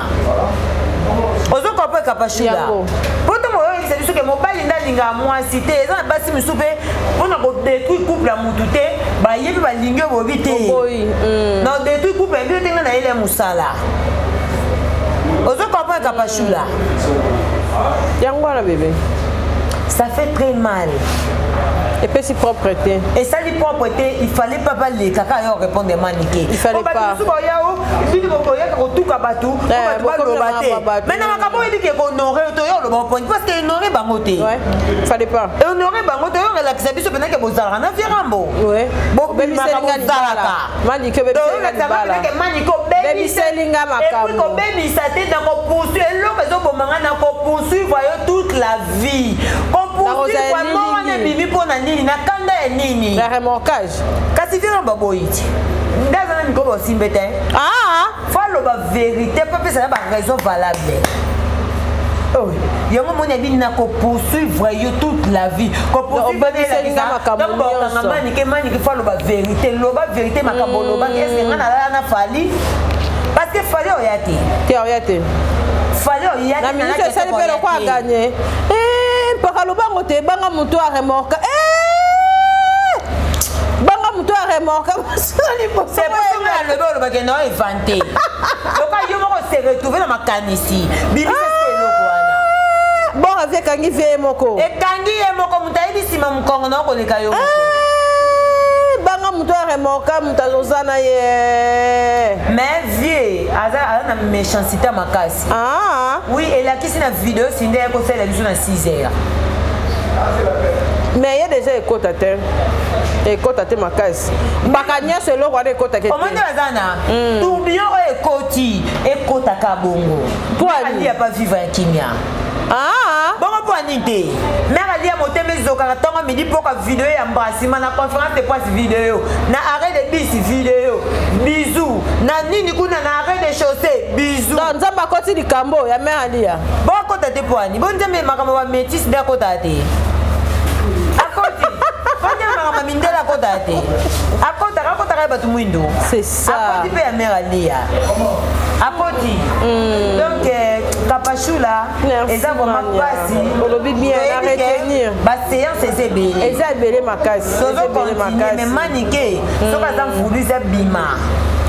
Speaker 2: Ozo comprendre Kapashula?
Speaker 3: Yango.
Speaker 2: Po to moyo oyebisa biso ke mobali nde alingaka mwasi te, eza na basi mosusu mpe mpona kodétruire couple ya mutu te, bayebi balingi oyo boyebi te.
Speaker 3: Oboyi.
Speaker 2: Na odétruire couple ya bino te, nga nayeli ya mosala. Ozo comprendre Kapashula?
Speaker 3: Yango wana bébé.
Speaker 2: Ça fait très mal.
Speaker 3: Epesi propre te.
Speaker 2: Esali propre te, il fallait pas baleka kaka yo répondre manike.
Speaker 3: Il fallait
Speaker 2: Po bato
Speaker 3: pas.
Speaker 2: mosusu baya o bino bokoyaka kotuka bato po bato baloba te. Mais na makambo oyebi ke kohonore to yo oloba oponi parce que honore bango te.
Speaker 3: Fallait pas.
Speaker 2: Honore bango te, oyo relakisa biso mpenza ke bozalaka na Vierambo. Bobimaka bozalaka.
Speaker 3: Manike
Speaker 2: Manike
Speaker 3: obebiselinga makambo.
Speaker 2: Kobebisa te na kopoursuivre eloko ezobomanga na kopoursuivre yo toute la vie. Kopoursuivre mo wana ebimi mpo na nini na kanda ya nini?
Speaker 3: Na remorquage.
Speaker 2: Kasi Vierambo aboyi te. Nde aza na mikolo osimbe te. Fo aloba vérité mpo apesa na baraison valable. Oh, yango moni abini na kopoursuivre yo toute la vie. Kopoursuivre Manike, Manike fo aloba vérité, loba vérité makambo olobaki. Est-ce nga nalala na Fali? Parce que Fali oya te.
Speaker 3: Te oya te.
Speaker 2: Fali oya te.
Speaker 3: Na minute esali mpe lokwa aganye mpaka lobango te banga moto aremorka banga moto aremorka.
Speaker 2: Alobi olobaki na evante loka yo moko se retrouve na makanisi bimisa siko eloko wana.
Speaker 3: Bon avi ekangi vie ye moko.
Speaker 2: Ekangi ye moko, moto ayebi nsima mokongo na okoleka yo.
Speaker 3: Banga moto aremorka moto azoza na ye.
Speaker 2: Mais vieux aza na méchanceté makasi. Oui, elakisi na video sinde ya kosalela biso na 6 heures.
Speaker 3: Mais ye déjà ekota te, ekota te makasi mbaka nyonso eloko wana ekotaki.
Speaker 2: Omoni baza na tourbillon oyo ekoti ekotaka bongo
Speaker 3: Po
Speaker 2: alia pa vivre ya kimia bongo mpo ani te. Mare alia motema ezokaka ntongo midi mpoka video ya mbrasima na conférence de presse, video na arrêt de bus, video bisou na nini kuna na arrêt de chaussée, bisou.
Speaker 3: Donc Nzambe akoti likambo ya mare alia.
Speaker 2: Bokota te mpo ani bo Nzambe makambo bamétis nde akota te, akoti po Nzambe makambo mindele akota te, akotaka akotaka ya bato mwindo.
Speaker 3: C'est ça.
Speaker 2: Akoti mpe ya mare alia akoti. Donc Kapashula eza vraiment pasi.
Speaker 3: Olobi bien na retenir.
Speaker 2: Baséance eza ebele.
Speaker 3: Eza ebele makasi.
Speaker 2: Tozocontinue, mais Manike soki aza mfulu eza bima.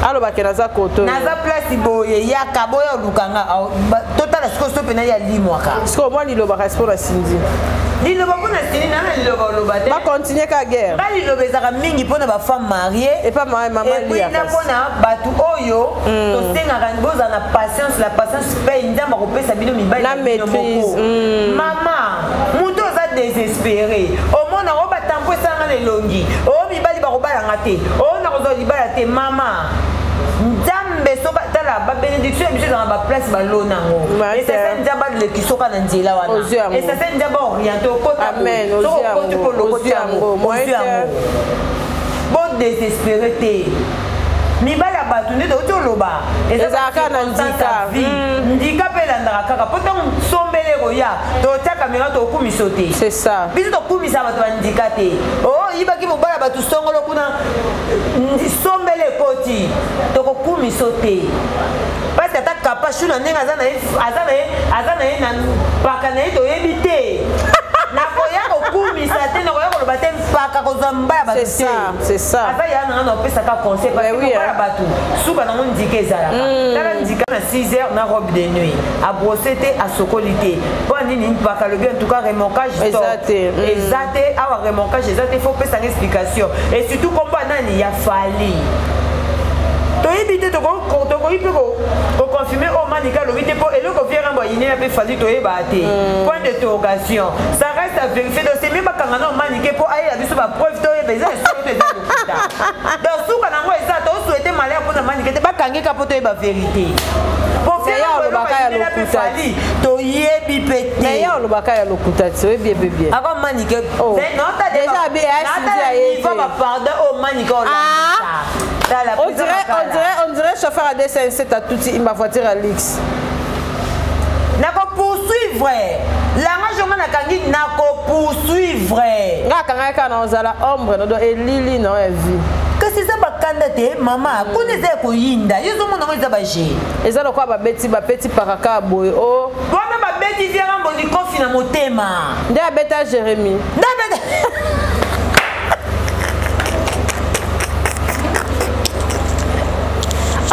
Speaker 3: Alobake naza koto.
Speaker 2: Naza place boye, yaka boya olukanga totala sikoyo so mpena ya limwaka.
Speaker 3: Sikoyo mwa liloba kasi mpo na Sindi.
Speaker 2: Liloba mpo na Sindi nana liloba oloba te.
Speaker 3: Bacontinue ka guerre.
Speaker 2: Nga liloba ezalaka mingi mpona bafemme marie
Speaker 3: epa mama
Speaker 2: Lia na mpona bato oyo tosengaka bozala na patience. La patience paye. Nzambe akopesa bino mibali
Speaker 3: na
Speaker 2: bino moko. Mama moto oza désespéré, omona oyo batampo esalanga na elongi oyo mibali bakobalanga te, oyo nakozwa libala te. Mama, Nzambe soka tala babénédiction ya biso ezanga baplace balona yango. Esese Nzambe aleki soka na nzela wana, esese Nzambe aoriente okota soki okoti mpo olokoti yango ozwi yango. Bodésespéré te, mibali ya bato nde touti oloba.
Speaker 3: Ezalaka na ndika.
Speaker 2: Ndika mpe elandaka kaka mpo ntango sombele ekoya totia kamera tokumisa te.
Speaker 3: C'est ça.
Speaker 2: Biso tokumisa bato bandika te. Oyibaki mobali ya bato songolo kuna, sombele ekoti tokokumisa te parce que ata Kapashu na ndenge aza na ye aza na ye aza na ye na mpaka na ye toyebi te. Nakoya kokumisa te, nakoya koloba te mpaka kozwa mba ya bato te. Aza ya nanga na opesaka conseil parce que mobala bato suka nango ndika ezalaka. Tala ndika na 6 heures na robe de nuit abrose te, asokoli te mpo nini mpaka alobi en tout cas remorquage
Speaker 3: eza te.
Speaker 2: Eza te awa, remorquage eza te. Faut opesanga explication et surtout kombo ya nani ya Fali toyebi te. Tokoki mpe koconfirme oyo Manika alobi te mpo eloko vierambo ayinela mpe Fali toyeba te. Point d'interrogation, ça reste à vérifier. Donc c'est mieux bakanga na Manike mpo ayela biso bapreuve toyeba eza esolo to eza lokuta. Donc suka nango eza tosouhaite malheur mpona Manike te, bakangi ka mpo toyeba vérité.
Speaker 3: Olobaka ya lokuta.
Speaker 2: Toyebi mpe te.
Speaker 3: Mais ye olobaka ya lokuta ti oyebi ebe bien.
Speaker 2: Ako Manike niveau bapardon oyo Manike olanda.
Speaker 3: On dirait chauffeur à 207 atuti ma voiture à luxe.
Speaker 2: Nakopoursuivre langage onga nakangi, nakopoursuivre.
Speaker 3: Nga akangaki kaka na ozala ombre no do elili na oyo ya vie.
Speaker 2: Kasi eza bakanda te mama, kuna eza ya koyinda. Yo ozomona ngo eza baje.
Speaker 3: Eza lokola babeti bapeti pakaka boye o.
Speaker 2: Wana babeti vianga likofi na motema.
Speaker 3: Nde abeta Jérémi.
Speaker 2: Nde abeta.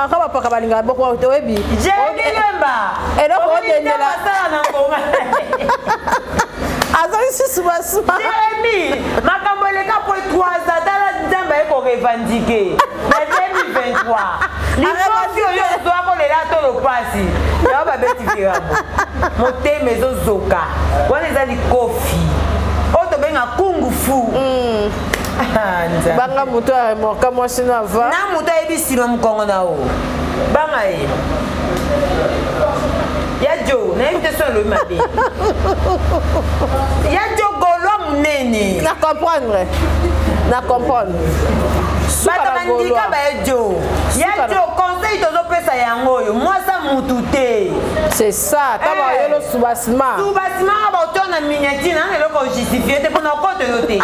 Speaker 3: Aka bapaka balingaka boko oyebi.
Speaker 2: Jérémi Lemba.
Speaker 3: Eloko odendela.
Speaker 2: Asala na ngonga.
Speaker 3: Aza lisusu basuma.
Speaker 2: Jérémi makambo eleka po 3 ans, tala Nzambe aye korevendiquer na 2023 likofi oyo ozwako lela to. pasi yango babeti virambo motema ezozoka wana eza likofi oyo tobenga kungufu mm. Ah,
Speaker 7: banga moto aremorka mwasi na va
Speaker 2: na moto ayebi nsima mokongo na o banga ye ya jo nayebi te so alobi mabe ya jo golois monene
Speaker 7: na comprendre na comprendre
Speaker 2: bato bandika baye jo ya jo conseil tozopesa yango oyo mwasa mutu te
Speaker 7: c'est ça ntango eh. ayelo subasima
Speaker 2: subasima nga baoto na miniature nanga eloko justifie te mpo nakota yo te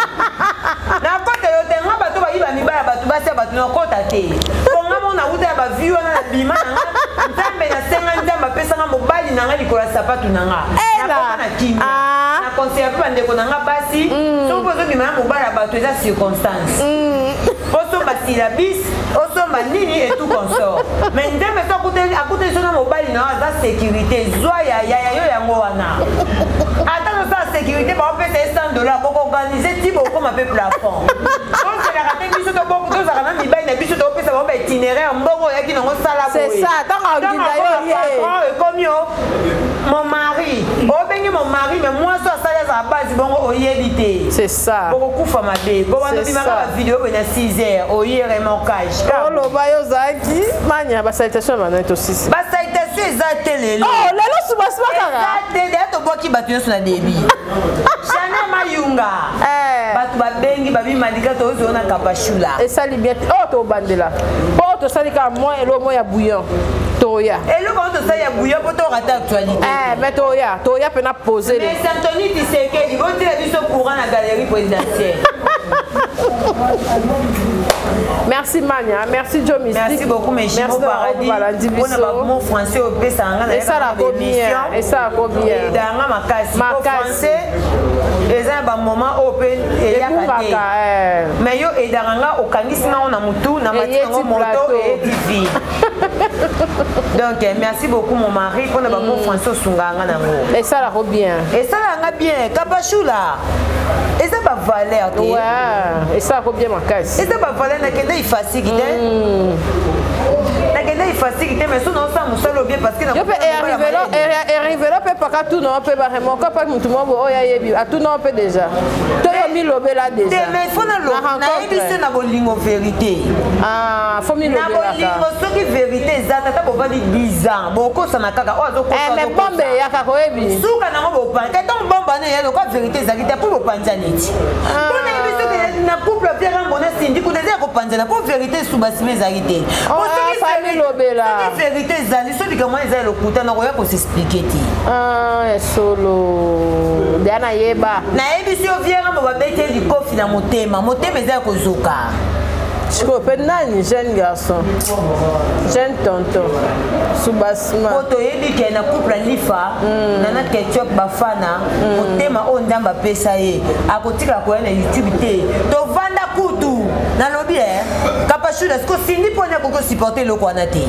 Speaker 2: nakota yo te nga bato bayiba mibala bato basi ya bato nakota te mpo nga mona wuta ya bavi wana na bima na nga nzambe nasenga nzambe apesanga mobali na nga likolo ya sapatu na nga nakoma na kimia ah. na conseilla mpe bandeko na nga basi mm. soki mpo ozobima na mobali ya bato eza circonstance mm. osomba silabis osomba nini et tout consort mais nzambe so akuteli so na mobali na yo aza sécurité zwa ya ya yo yango wana ata tosala sécurité baopesa ye 100 dollar bokoorganize ti bokoma mpe plafond tozelaka te biso tozalaka na mibali na biso topesa bango baitinéraire mbongo oyaki nango sala boye ekomi o mon mari obengi mon mari mais mwasi asali azala base bongo oyebi te
Speaker 7: c'est ça
Speaker 2: bokokufa mabe bobanda obimaka bavideo boye na 6 heures oye remorquage
Speaker 7: oloba yo ozalaki mania basalutation ya banani tosisi
Speaker 2: basalutation eza te lelo
Speaker 7: oh, lelo subasima kaka
Speaker 2: eza te deya tobwaki bato nyonso na debi chanel mayunga eh. bato babengi babi malika tozoo na kapashula
Speaker 7: esali bien te oyo oh, tobandela mpo oyo tosali kaka mwa eloko mwa ya bouillon toya
Speaker 2: eloko oyo tosali ya bouillon mpo torata actualité
Speaker 7: eh, mais toya toya mpena pose
Speaker 2: mais antony tisekedi botila biso courant na galerie présidentielle
Speaker 7: Merci Mania, merci Joe Mystique.
Speaker 2: Merci beaucoup mes merci paradis. Pona ba mots français opesa nga na
Speaker 7: esala ko bien, esala ko bien.
Speaker 2: Edanga makasi. Makasi. Français eza na ba moment oyo pe eyaka te. Eh. Mais yo edanga nga okangisi nga na mutu na mati yango moto et TV. Donc eh, merci beaucoup mon mari pona ba mots français osunga nga nango.
Speaker 7: Esala ko bien.
Speaker 2: Esala nga bien. Kapashula. Eza ba valeur te.
Speaker 7: Ouais, esala ko bien makasi.
Speaker 2: Eza ba valeur nakende ifasiki te. Mm. Nakende ifasiki te mais so naosala mosala obie parce que
Speaker 7: yo mpe erivelo mpe paka tuna mpe baremorka mpe motu moko oyo ayebi atuna mpe déjà to yo milobela déjà
Speaker 2: te mais fo nayebi se na bolingo vérité
Speaker 7: ah, fo milobelaka
Speaker 2: na bolingo soki vérité eza tata bovandi 10 ans bokosana kaka oyo azokosa eh,
Speaker 7: bombe eyaka koyebi
Speaker 2: suka nango bopanza ntango bombe wana eya lokola vérité ezalaki te mpo bopanza neti ah. mpo nayebi soki na couple pierre yango na sindi kuna eza ya kopanzana mpo vérité subasima ezalaki te
Speaker 7: oh,
Speaker 2: soki vérité ezali soki likambo eza ya lokuta nakoya kosexplike te
Speaker 7: ah, ya solo deya nayeba
Speaker 2: nayebisi yo vieux rambo babeti ye likofi na motema motema eza ya kozoka
Speaker 7: sikoyo mpe nani jeune garçon jeune tonton subasima
Speaker 2: po toyebi ke na couple ya lifa mm. nana ketchup bafana mm. motema oyo nzambe apesa ye akotikala koya na youtube te tovanda kutu nalobi e eh, kapashula siko sindi mpo ani akoki osupporte eloko wana te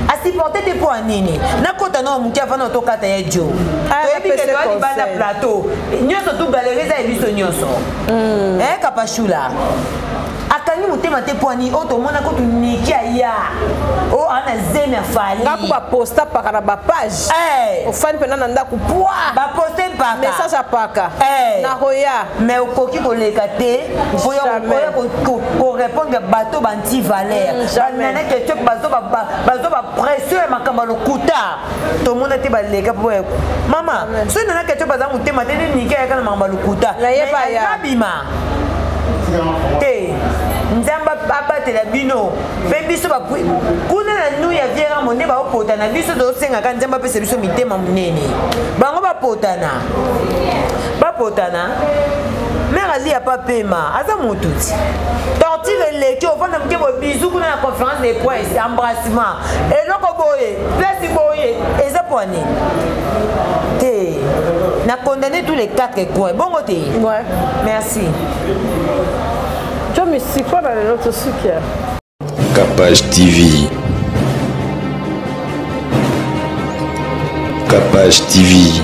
Speaker 2: asupporte te mpo ya nini nakota nao moke avanda tokata ye jo ah, toyebi ke toya libanda plateau nyonso tu galerie eza ya biso nyonso mm. eh, kapashula akangi motema te mpo ani oyo tomona kutu niki aya oyo aa na zemi ya fali
Speaker 7: ngaku baposta paka na bapage
Speaker 2: eh.
Speaker 7: ofandi mpena na ndako pwa
Speaker 2: baposte mpaka
Speaker 7: message apaka
Speaker 2: eh.
Speaker 7: nakoya
Speaker 2: mais okoki koleka te oya korépondre bato banti valeur mm, banana ketchup bazo bapression ya makambo ya lokuta tomona te baleka mpo mama soki nana ketchup aza motema te nde niki ayaka na makambo ya lokuta abima te nzambe abatela bino mpe biso kuna na nu ya vieramo nde baopotana biso tozosengaka nzambe apesa biso mitema monene bango bapotana bapotana mare alia pa pema aza motu ti torture eleki ofanda moke boye bizu kuna na conférence de presse embrassement eloko boye place boye eza mpo nini te na condamné tous les quatre coins bongo te
Speaker 7: ouais.
Speaker 2: merci
Speaker 7: to misiko na lelo tosuki
Speaker 1: Capage TV. Capage TV.